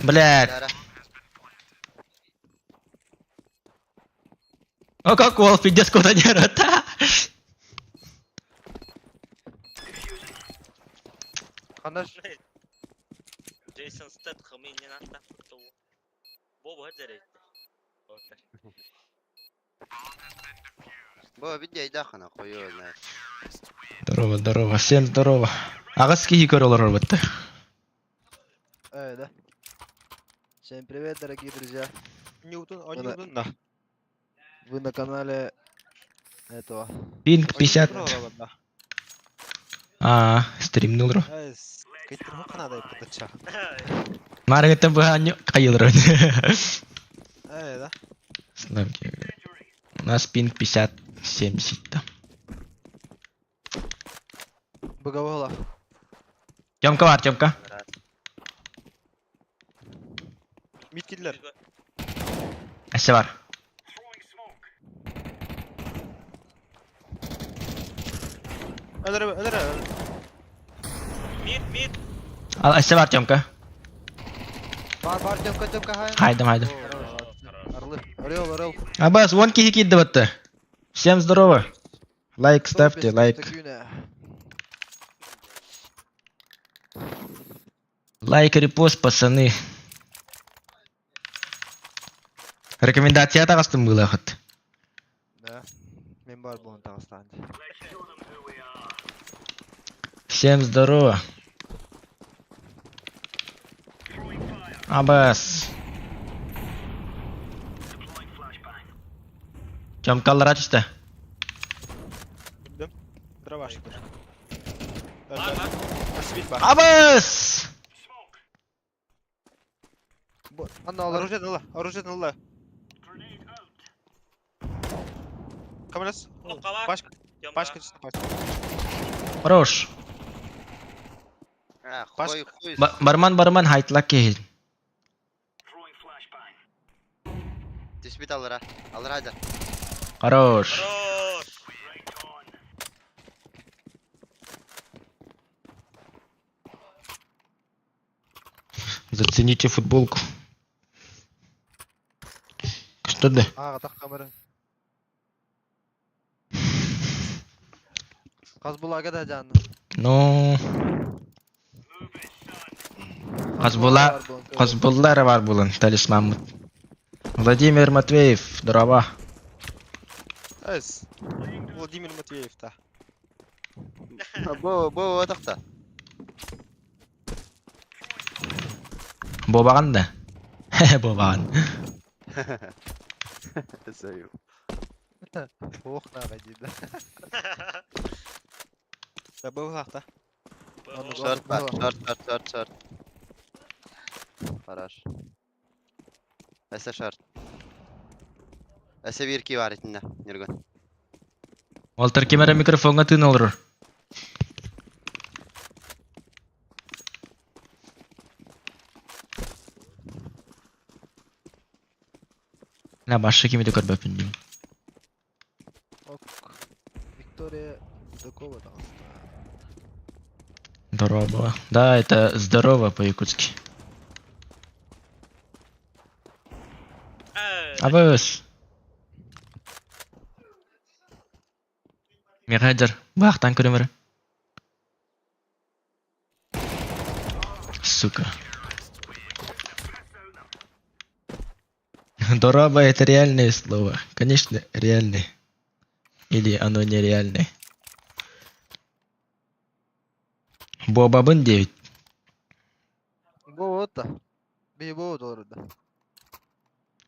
Бля, Дара. о как уол пиздец куда не рота. Ханаш. Джейсон Стэтхэм иннин аттаах туу. Бо бу хадзер Бо бидде айдахана қою, знаешь. Здорово, здорово, всем здорово. Агас кихи көрөлөр орбатты. Э, да. Всем привет, дорогие друзья. Ньютон, Ну да. Ньютон, да. Вы на канале этого. Пинг 50. А, стримнул ро. Кайтыр канада иппатача. Маргата быханю кайылыр. Э, да. Славки. У нас пинг 50, 70 там. Боговола. Тёмка бар, Тёмка. Миткиллер. Әсе бар. Өлөр, өлөр. Мид, мид. Ал, әсе бар, Тёмка. Бар, бар, Тёмка, Тёмка, хай. Хайдым, хайдым. Орлы. Орел, орел. Абас, вон кихи кидді батты. Всем здорово. Лайк ставьте, лайк. Лайк, репост, пацаны. Рекомендация тағастым было хат. Да. Мен бар буын тағыстан. Всем здорово. Абас. Тёмка аллара түсті. Білдім. Дроваш. Бар, бар. Асвит бар. Абас! Анна алар. Оружие ылла, оружие ылла. Камерас. Кнопка бар. Пашка, Тёмка. пашка, чисто пашка. Хорош. А, Паш- хуй, хуй. Барман, барман, хайтлак кейін. Түспит алыра. Алыра айдар. Хорош. Хорош. Зацените футболку. Что да? А, тақ камера. Қазбулага да жанны. Ну... Қазбула- Қазбуллар бар булын, талисман. Владимир Матвеев, здорово. Эс. Владимир Матвеев та. Бо, бо, отақта. Бобаған да. Бобаған. Заю. Ох, наға дейді. Да был та. Аны Шорт бар, шорт, шорт, шорт, шорт. Хорош. Әсә шорт. Әсә бир ки бар итинде, Нургун. Олтар кемера микрофонга тыын олорор. На башы кимеде көрбөпүн деймин. Ок. Виктория Такого там. Дорообо. Да, это здорово по-якутски. Абыс. Михайдер, бахтан көрөмөрө. Сука. Дороба это реальное слово. Конечно, реальное. Или оно нереальное. Буобабын 9. Бу вот да. Би бу doğru да.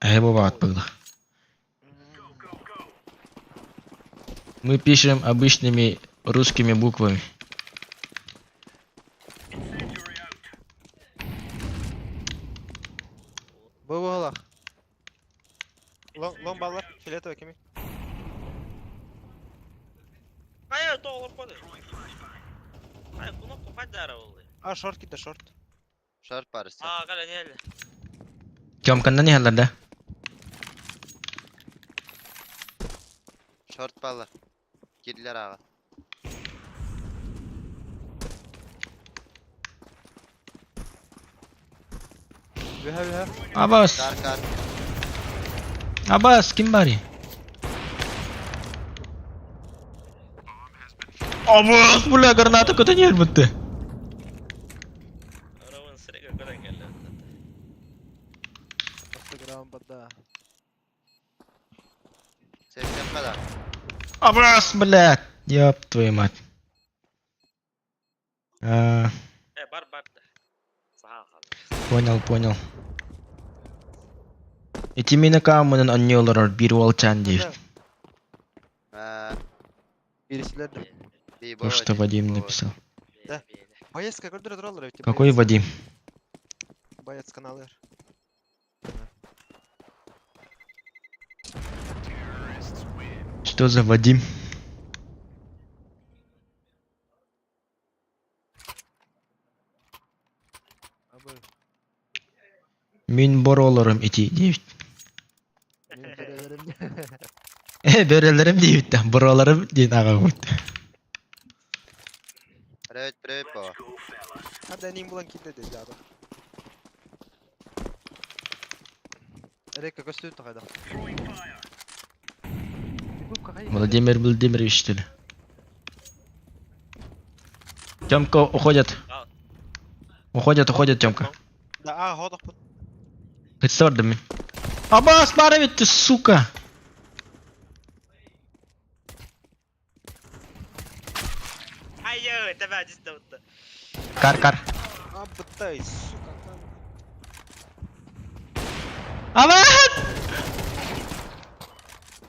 Э, бывает было. Мы пишем обычными русскими буквами. Бу буолах. Лон, лон баллар. Фиолетовый кими. Хайа тоҕолор коды. Хайа кнопка хайдара болду. А, шорт киде, шорт. Шорт барысы. Аа кэлэн иһэллэр. Тёмкандан иһэллэр да? Шорт баллар. Кирлер аға. Үһэ үһэ. Абас! Кар кар. Абас, ким барый? Абас, бля, граната куда не будто. Равын сирэгэ көрөн кэллэ. Instagram бада. Сен kadar. Абас, бля! Ёб твою мать. А, Э бар бар да. Саха хаалла. понял, понял. Ити мини камынын анньолорор бир уолчаан диир. Ha, Бирисилер да. bir То, что Вадим написал. Да. Боецка көрдөрө тураллар эбит. Какой Вадим? Боец каналыр. Что за Вадим? Абы. Мин боролорум ити диэбит. Мин бэрэлэрим. Э, бөрөлөрүм диэбит да, боролорум диэн аҕабыт. Привет, привет, баба. Хада ним булан киде деди аба. Река көстүү тахайда. Владимир Владимирович, что ли? Тёмка уходит. А. Уходит, уходит Тёмка. Да, а, ходох. Представь, Абас, пара ты, сука! Айыы, тэбэ дьиздэ. Кар, кар. А, бытай, сука. Абас!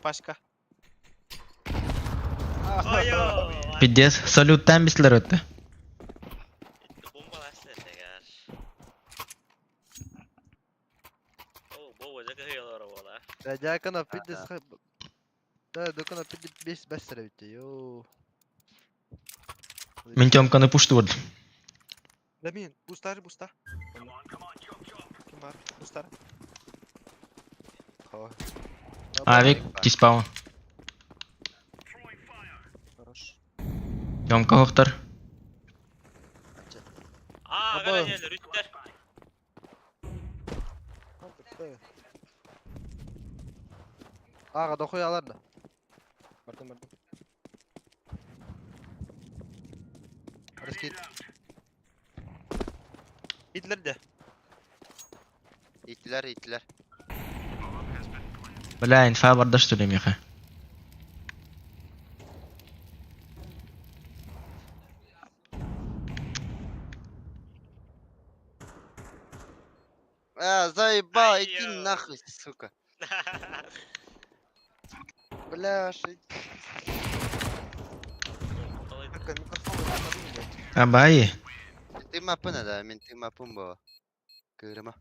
Пашка. Айыы. Пиздец, салют там бислер өттө. Бомбаласта тегер. Оо, боо жака хыялар буола. Да жакана пидде Да, докана пидде бес бэстер битти. Йоо. Мин Тёмканы пушту Да мин, бустар, буста. Ким бар? Бустар. Авик, тиспаун. Хорош. Тёмка хохтар. Аа, Аба. кэлэн иһэллэр үттэр. А, бытай. Ага, дохуй алар да. Бардым, бардым. Раскид. Итлер де. İttiler, ittiler. Бля, инфа барда что ли, Миха? А, заебал, Ай, иди ё. нахуй, сука. Бля, ши- Микрофон, микрофон, блядь. Абай. Ты мапына да, мен ты мапын баба. Кырма.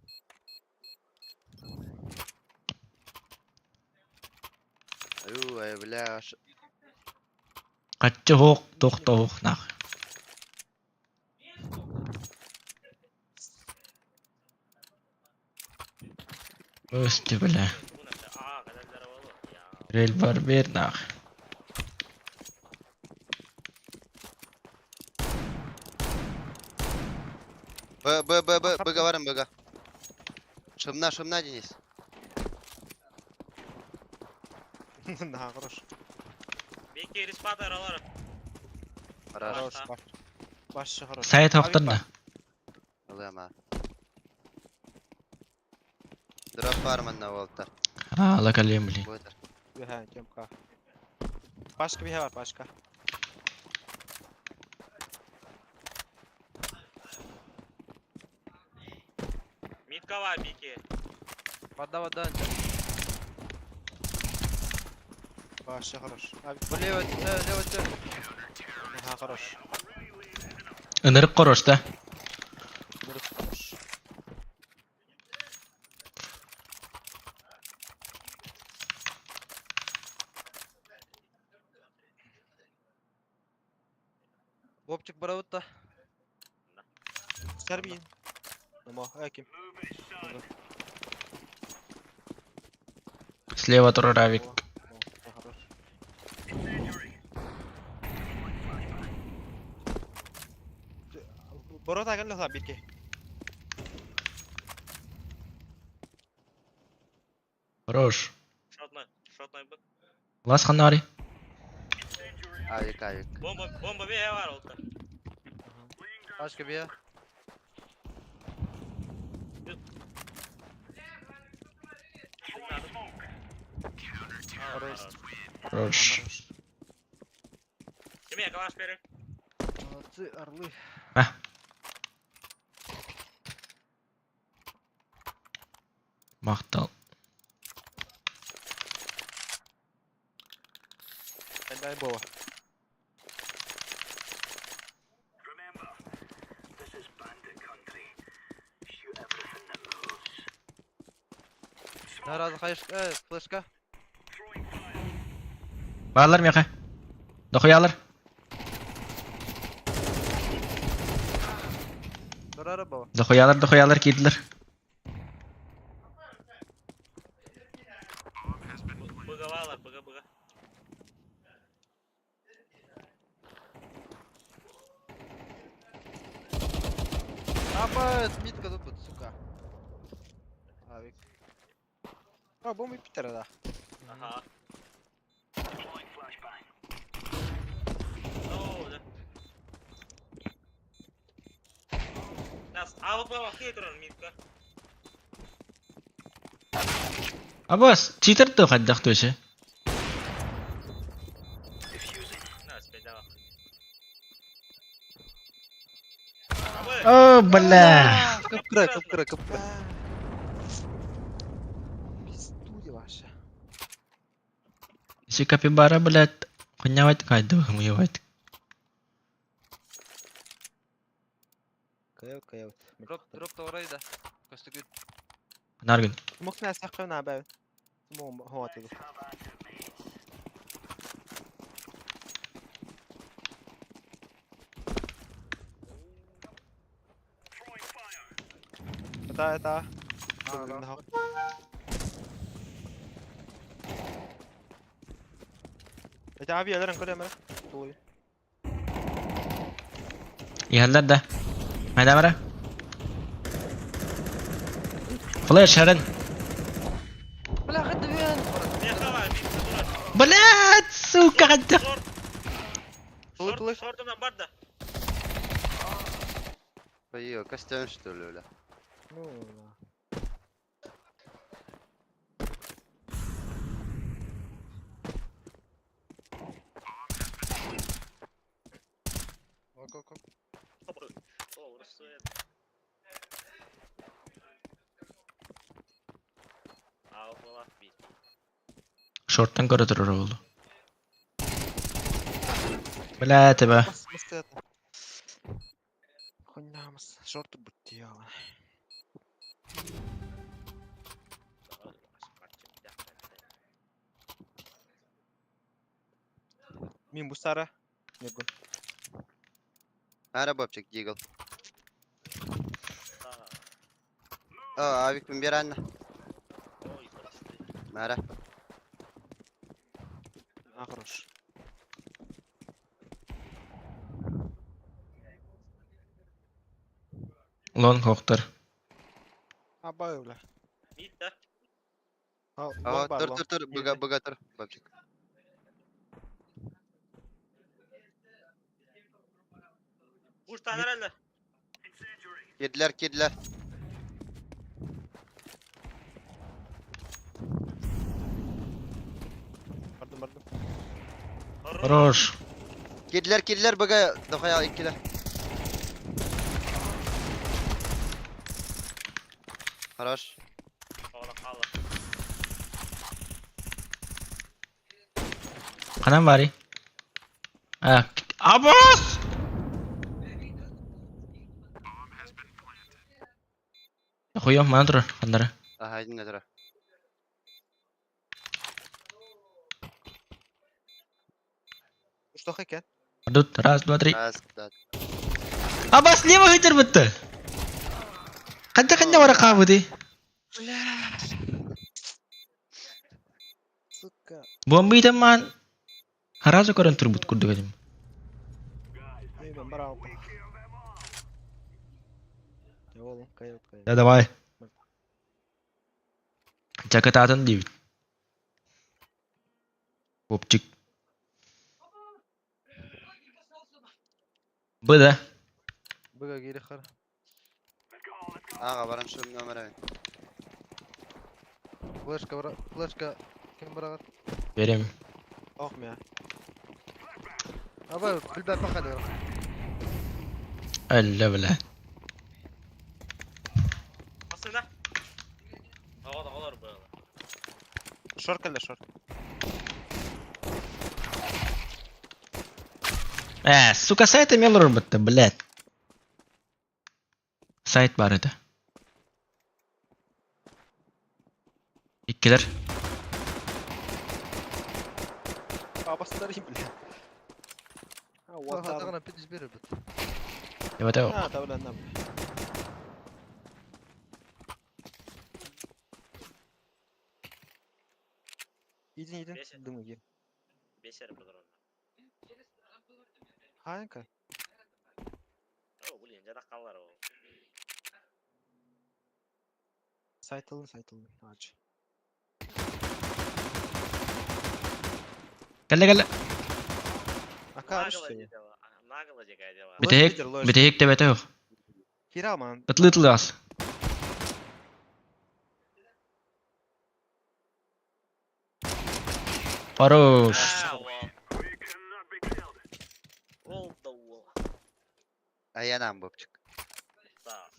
Ой, бля, ш- Каччы хоқ, тоқта хоқ, нах. Өсті, бля. Аа, кэлэллэр буолуо. Я. Рель бар бер, нах. Б, Б, Б, Б, Б говорим, Б. Шумна, шумна, Денис. На, хорош. Бики респатор алар. Хорош. Хорош, баш. Баш хорош. Сайт Авик охтор бар. да. Алыма. Дроп фарман на волтер. А, лакалем, блин. Будет. Үһэ, кемка. Башка биһэ бар, башка. Миткова Бики. Вода, вода. Башы хорош. Авик. Влево, лево, лево. Ага, хорош. Ынырык хорош да. Нырык хорош. Бобчик барабыт-то. Сербин. Намо, әким. Слева турар авик. Хорош. Борот агын лыла бирке. Хорош. Шотной, шотной бык. Лас ханари. Авик, авик. Бомба, бомба бе бар олта. Пашка бия. Хорош. Хорош. Киме калаш берем. Молодцы, орлы. Мактал. Дай бова. Да, раз, хаешь, флешка. Баалар меха. Дохуялар. Дурара баба. Дохуялар, дохуялар кийдилер. Быгавала, быга, быга. Апа, митка тут, сука. Авик. А, бомба Питера, да. Ага. Оу, да. Нас, а вот баба хитрон митка. Абас, читер то хаддах төше. На, спайдава. О, бля. Кыпкыра, кыпкыра, кыпкыра. Пизду ваша. Если капибара, блядь, хуйнявать кайду, хуйнявать. Каят, каят. Дроп, дроп таурайда. Костюгүт. Наргин. Мокна саққа на бәв. Мо хоат иду. Это, это. Это аби аларан көрө мара. Той. Иһэллэр да. Майда бара. Флеш, Харен. Бля, хадвен. Мехава, митка дурак. Блядь, сука, хаддах. Шорт. Тулы, тулы. Шорт, шортынан бар да. Ой, костюм что ли, бля? Ну, да. Ок, ок, ок. О, урысует. А, была бит. Шорттан көрө турар болду. Бля, тебе. Бас, бас это. Хуйнямыз. Шорты бутила. Мин бусара. Нергун. Ара бобчик, дигл. О, авик бир анна. Ой, прости. Мара. А, хорош. Лонг хоқтар. Абай, бля. Мид да. А, Ага, лонг бар, тур, лонг. тур, тур, быга, быга, тур. Бабчик. Уж herhalde. Girdiler, girdiler. Бардым, бардым. Хорош. Girdiler, girdiler, быга. Дохая иккилер. Хорош. Ола қала. Ханан бари. А, Абас! Хуем, манан турар, ханнара. Ага, иди на тура. Что хэкен? Тут раз, два, три. Раз, два. Абас, лево хитер бітті. Қанша қанша бара қабыды? Сука. Бомбы ман. Харазу көрін турбут күрдік едім. Эй, мен бара алып. Оğlum, кайып, кайып. Да, давай. Чакататын дейбит. Бопчик. Б да. Быга гири хар. Ага, барам şu номера. Флешка, бра... флешка. Ким брагар? Берем. Ох, мя. Аба, билбе пахады. Әллә бля. Басына. Ола олар böyle. Шор келді, шор. Ә, сука, сайт эмел бітті, блядь. Сайт бар еді. Иккилер. Абастарим, бля. А, вот там. Хатагына пидиш берер бит. Деп атау. А, да, бля, на. Иди, иди. Бесит. Дымы, иди. Бесер бұлар. Хайка. О, блин, жада қалар ол. Сайт алын, сайт алын. Ач. Кәлі кәлі. Ака, арыш Нагло сені. дела. Нагло дегай дела. Бітек, лидер, лош. бітек деп атау. Кира, ман. Ытлы ытлы ас. Хорош. А, ол. Ол да ол. Аянам, бабчик. Да.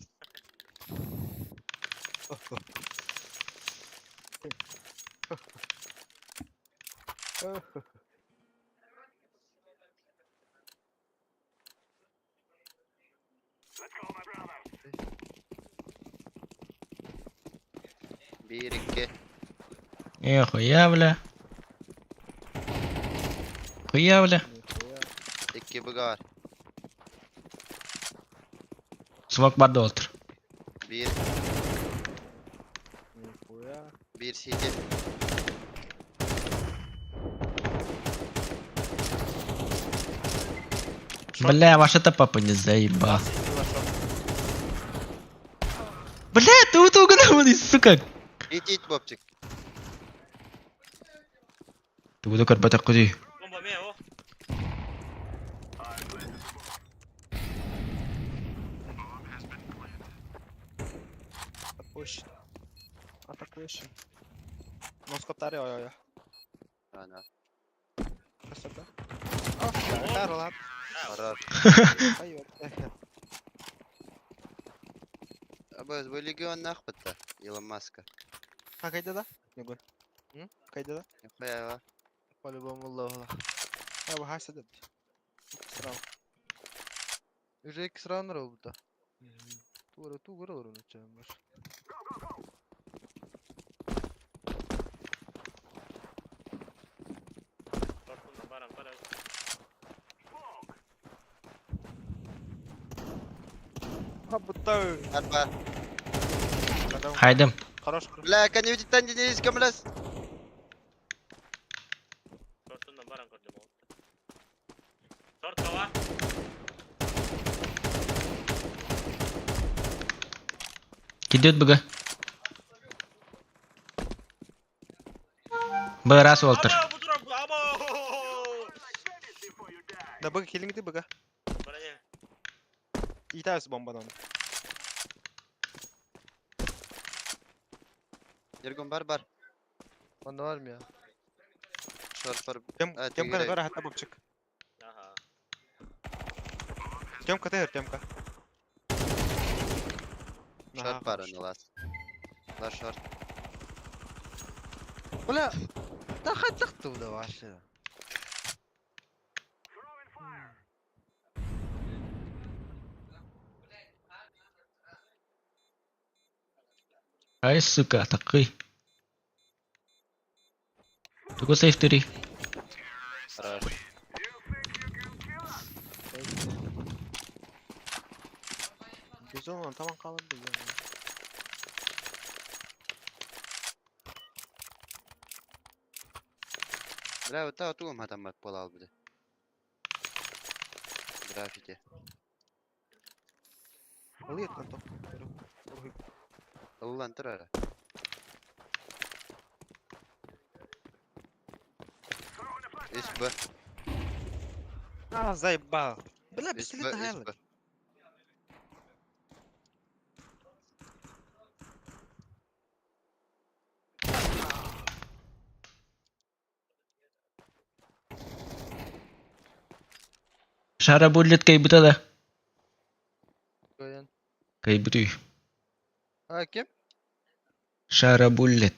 Bir, iki. Э, хуя, бля. Хуя, бля. İki bıga var. Смок бар да отыр. Bir, Нихуя. bir CT. Бля, ваша это папа не заебал. Бля, ты утугнул, сука. İt it бабчик. Ты буду карбата куди. Бомба ме, о. Атакующий. Атакующий. Носкоптары, ой, ой, ой. Ана. Красота. Ах, Хорош. Айо. Абаз, bu легион нахпытта. Илон Маска. А, кайда да? Нигун. М? Кайда да? Нихуя, По-любому Аллах. Я бы хаса дед. Срал. Уже икс раннер ол бит. Тура тугур olur onu çağırmış. Тортунна барам, барам. Абутай. Арба. Хайдым. Хорош, хорош. Бля, конъюнктивтан денис кемлес. Тортунна барам көрдүм ол. Торт кала. Кидет БГ. Б раз Уолтер. Аба, бу турар, аба! Да быга келиңди быга. Броня. Итабыз бомбаны. Ергон бар бар. Onda var mı ya? Шорт бар. Тем, А, Темка тегерей. бар хата бопчик. Ага. Темка тегер, Темка. Шорт бар аны лас. Лас шорт. Бля! Да хоть да вообще. Ай, сука, такой. Тугу сейф 3. Хорош. Güzel olan tamam kalın değil yani. Бля, вот та тугум хатаммат буолаал били. Граффити. Ылыйт lan топ. Ыллан турара. Үс Б. А, заебал. Бля, Үс пистолет Б, үс хайлы. Б. Шара буллет кайбыта да. Koyun. Кайбытый. Ha kim? Шара буллет.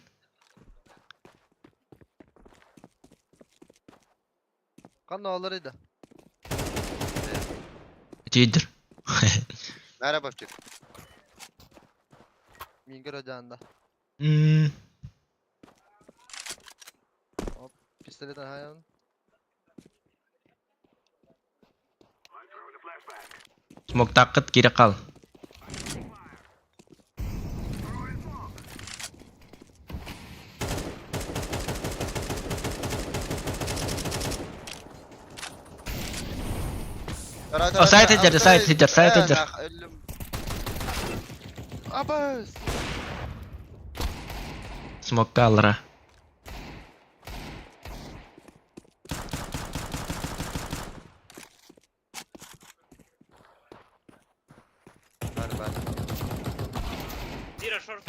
Kanka alırıydı. Тидер. Merhaba бопчик. Mingir ocağında. М, Pistoletten hayvan. Смок такыт кире кал. О, сайт иджер, сайт иджер, сайт иджер. Abas! Смок калра. Бар бар. Дира шорт.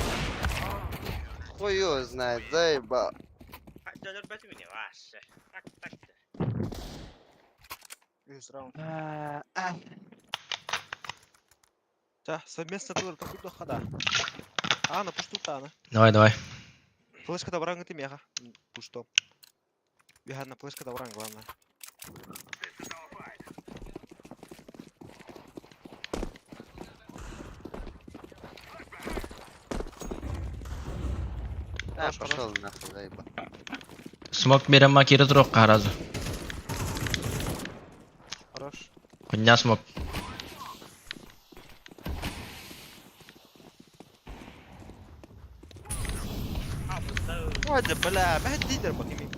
Хуй его знает, заебал. Дөлөр бәтү меня вообще. Так, так. Үс раунд. Та, совместно тур, как хада. А, на пушту тана. Давай, давай. Флешка добран ты меха. Пушто. Бега на флешка добран, главное. А, Хорош, пошел нахуй, заебал. Смок берем кире турок харазу. Хорош. Хуйня смок. Ладно, бля, бля, лидер бакими.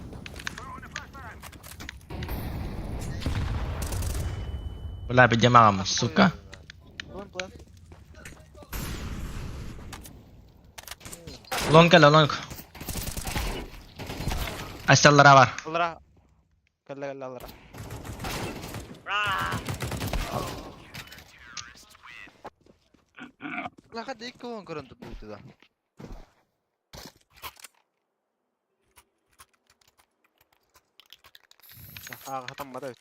Бля, бедемам, сука. План, план. Лонг кэлэ, лонг. Асталлара бар. Алра. Калла, калла, алра. La hadi ilk kovan көрөндү бул да. А, хатам мада.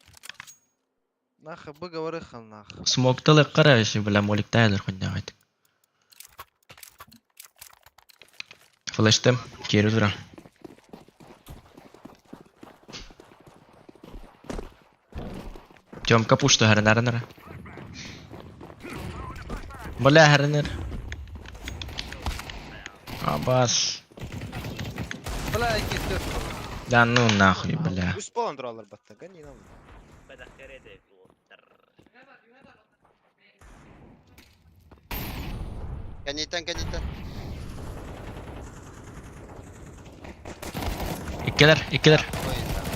Нахы б говоры хал нах. Смок тылы кара еще, бля, молик тайлер хуйня айт. Флештем, кире тура. Тёмка пушту хәренәренер. Бля, хәренер. Абас. Бля iki dört. Да ну нахуй, бля. Үс болан туралар батта. Гани нам. Канитан, канитан. Иккелер, иккелер. Ой, да.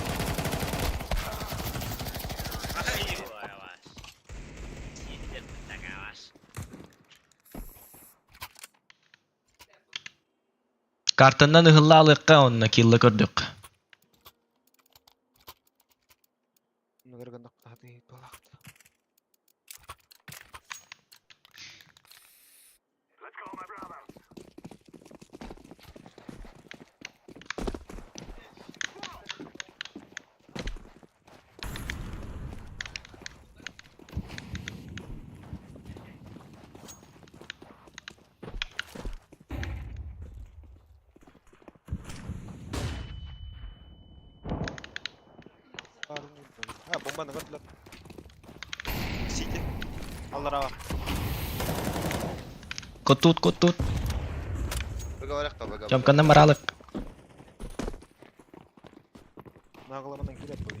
Картаннан ыһылла алыахха онно килла көрдөххө. А, бомбаны көрдүлэр. Сити. Аллараа. Кутут, кутут. Быга барахха, быга. Тёмканнан баралык. Нагыламанан киреп бу.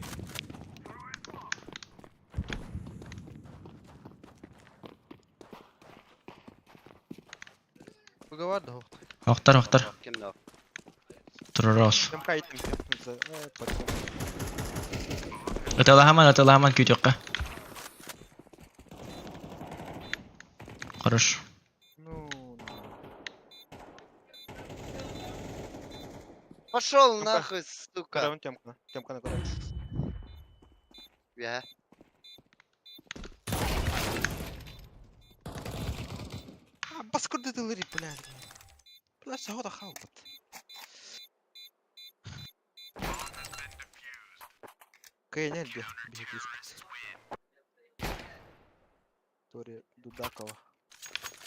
Быга бар да. Охтар, охтар. Ким да? Турурос. Тёмка иттим. Ыталаһаман, ыталаһаман күүтүөххэ. Хорош. Ну. Пошел Ну-ка. нахуй, сука. Көрөбүн Тёмканы. Тёмканы көрөбүн. Я. А, бас көрдөтөлөр, бля. Бля, саҕа да хаалбыт. Кыйнер би, биһиги Тори Дудакова.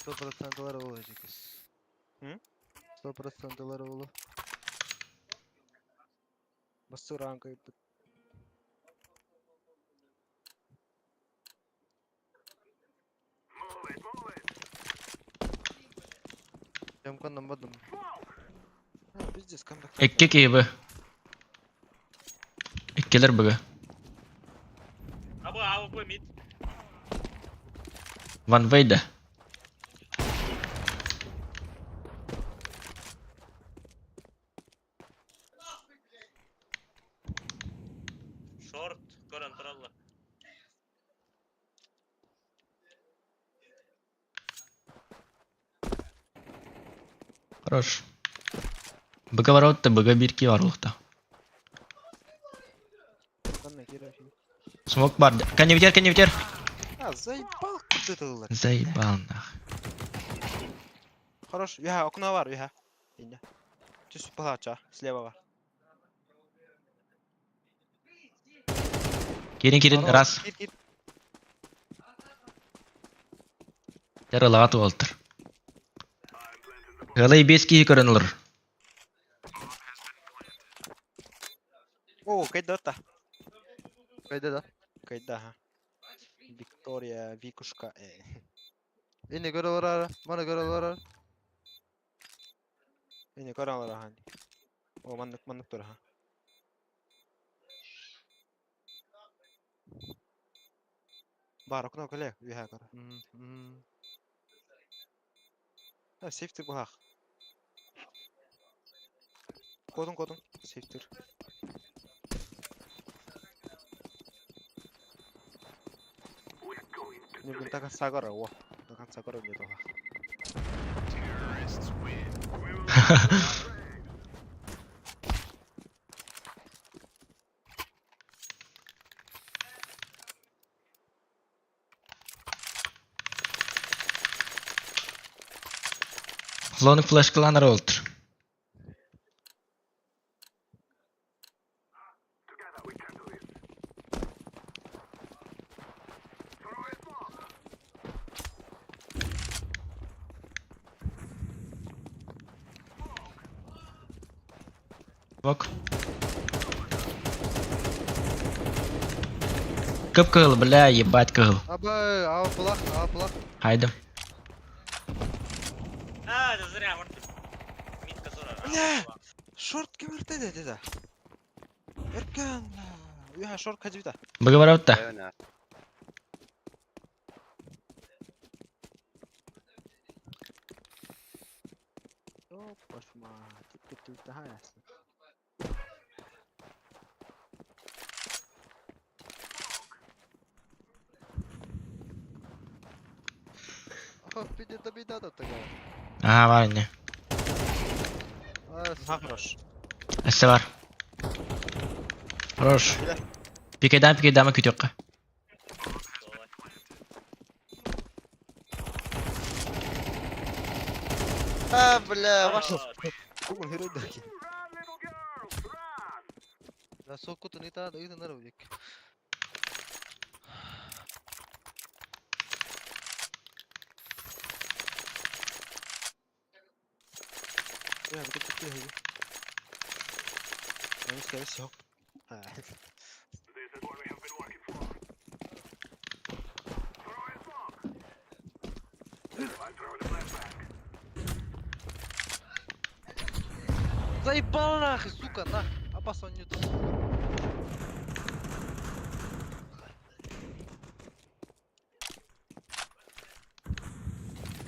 100% olacakız. Hı? 100% olur. Бассыраан кыйбыт. Тёмканнан бардым. А, пиздец, камбэк. Икки киһи Иккилэр быга. Абы АВП мид. Ван Вейда. Шорт. Көрөн туралла. Хорош. Быга бараутта, быга бир ки бар улукта. Канна киреп. Смок бар. Коннектер, коннектер. А, заебал көрдөтөлөр. Заебал нах. Хорош. Яха, окно бар, яха. Инде. Түс палача, слева бар. Кирин, кирин, Хорош. раз. Кир, кир. Тер ылаға туғалтыр. Галай бес киһи көрөн олор. О, кайда та. Кайда да. Кайда, ха. Виктория, Викушка. Yine göre var ara. Bana göre var ara. Эне көрөн ахан. О, маннык маннык тур ха. Бар, окно кэлэ, үһэ көр. А, сейфтер бахах. Кодун кодун, сейфтер. Нюргун до конца гора, о. До конца гора не тога. Лонг флешкаланар олтыр. Бок. Кып кыл, бля, ебать кыл. Абы, ава булак, ава булак. Хайдым. А, это зря, вот. Мидка зора. Бля! Шорт кемерте деди. Эркен. Үһэ шорт хажыбыта. Быга бараутта. Эвна. Опашма, тип тип хаясын. Ах, пиде да бида да тага. Ага, бар не. А, Ха хорош. Өссө баар. Хорош. Пикайдаан пикайдаама күтүөххэ. А, бля, ваш... Кугун херойдар. La sokku tuni ta da итен нарвик. Я бу кытты хеги. Эмис кебис yok. Ha. Заебал нахуй, сука, нах. Абас он не тут.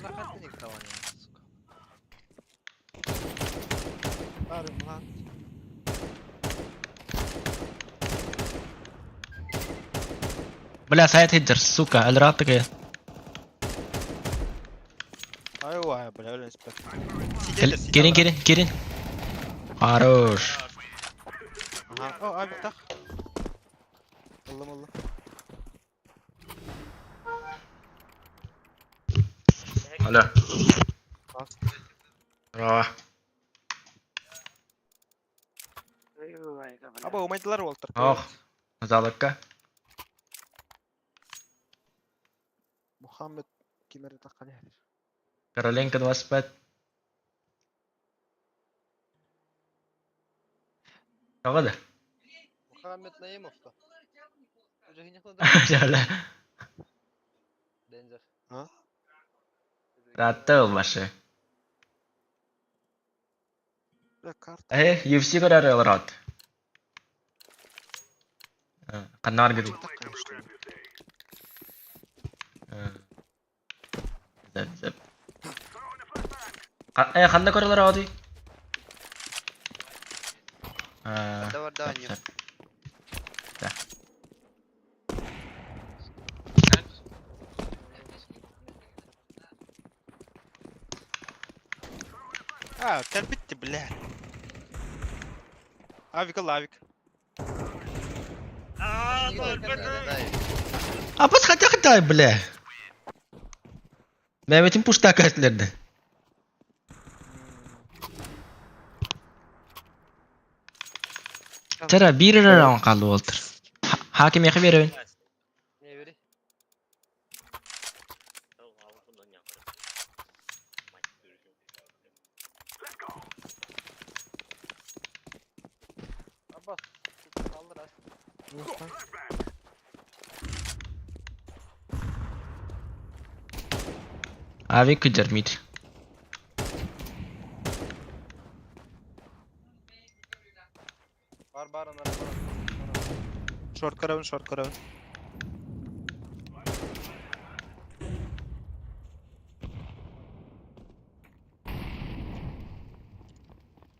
Нахуй ты никого не, сука. Барым lan. Бля, сайт хиджер, сука, альраатык. Айва, бля, өлөн спек. Кирин, кирин, кирин. Хорош. Aha. O abi tak. Аллам аллам. Алло. Здорово. Аба умайдылар олтыр. Ох. Залыкка. Мухаммед кимер таккан яр. Короленко 25. Тоҕо да? Мухаммед Наимов-то. Уже не Дьэ, Дензер. А? Ратта ылбашы. Бля, карта. Э, UFC көрөр ылрат. Каннар гыды. Таккан что ли? Зәп, зәп. Э, ханна көрөлөр ади? Давай, да, не. Да. А, кәлбитте, бля. Авик ал, авик. Аа, только Апас хотя хотя, бля. Mehmet'in push takatlerdi. Tara bir round kaldı Walter. Hakim yakı verin. Не бери. Abbas. Kaldır az. Abi kıcır mid. Бар бар бар бар. Шорт карабын, шорт карабын.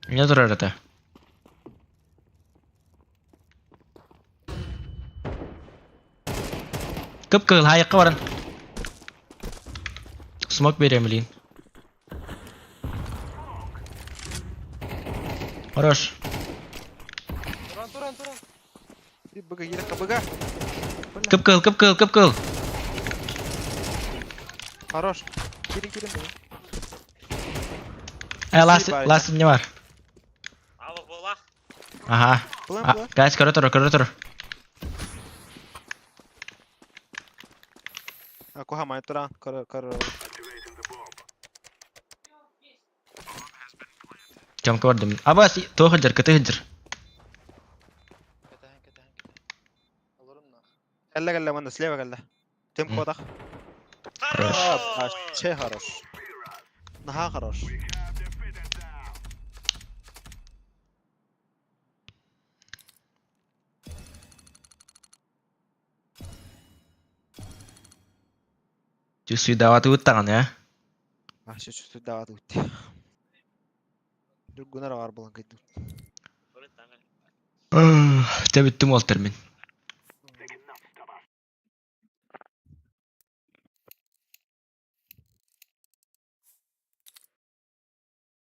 Ne durar ata? Kıpkızıl hayakka varın. Smoke vereyim Хорош. Туран туран туран. Быга, ерекка, быга. Кыпкыл, кыпкыл, кыпкыл. Хорош. Кирин, кирин, бля. Э, last, last ne var? Ава була. Aha. Булан, А, булан. Guys, көрө тур, көрө тур. А, куха май туран, кара, кара. Тёмка бардым. Абас, туох хыджыр, кыты хыджыр. Кетен кетен кетен. Алырым нах. Кәллә, кәллә, манда слева кәллә. Тем М. кодах. Хорош. Че хорош. Наха хорош. Чувствую, даваты уттаган, я. А, ще чувствую, дават үтте. Дүргүнөр бар булан кайды. Тебиттим Уолтер мин.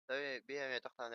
Tabii bir yemeğe taktan.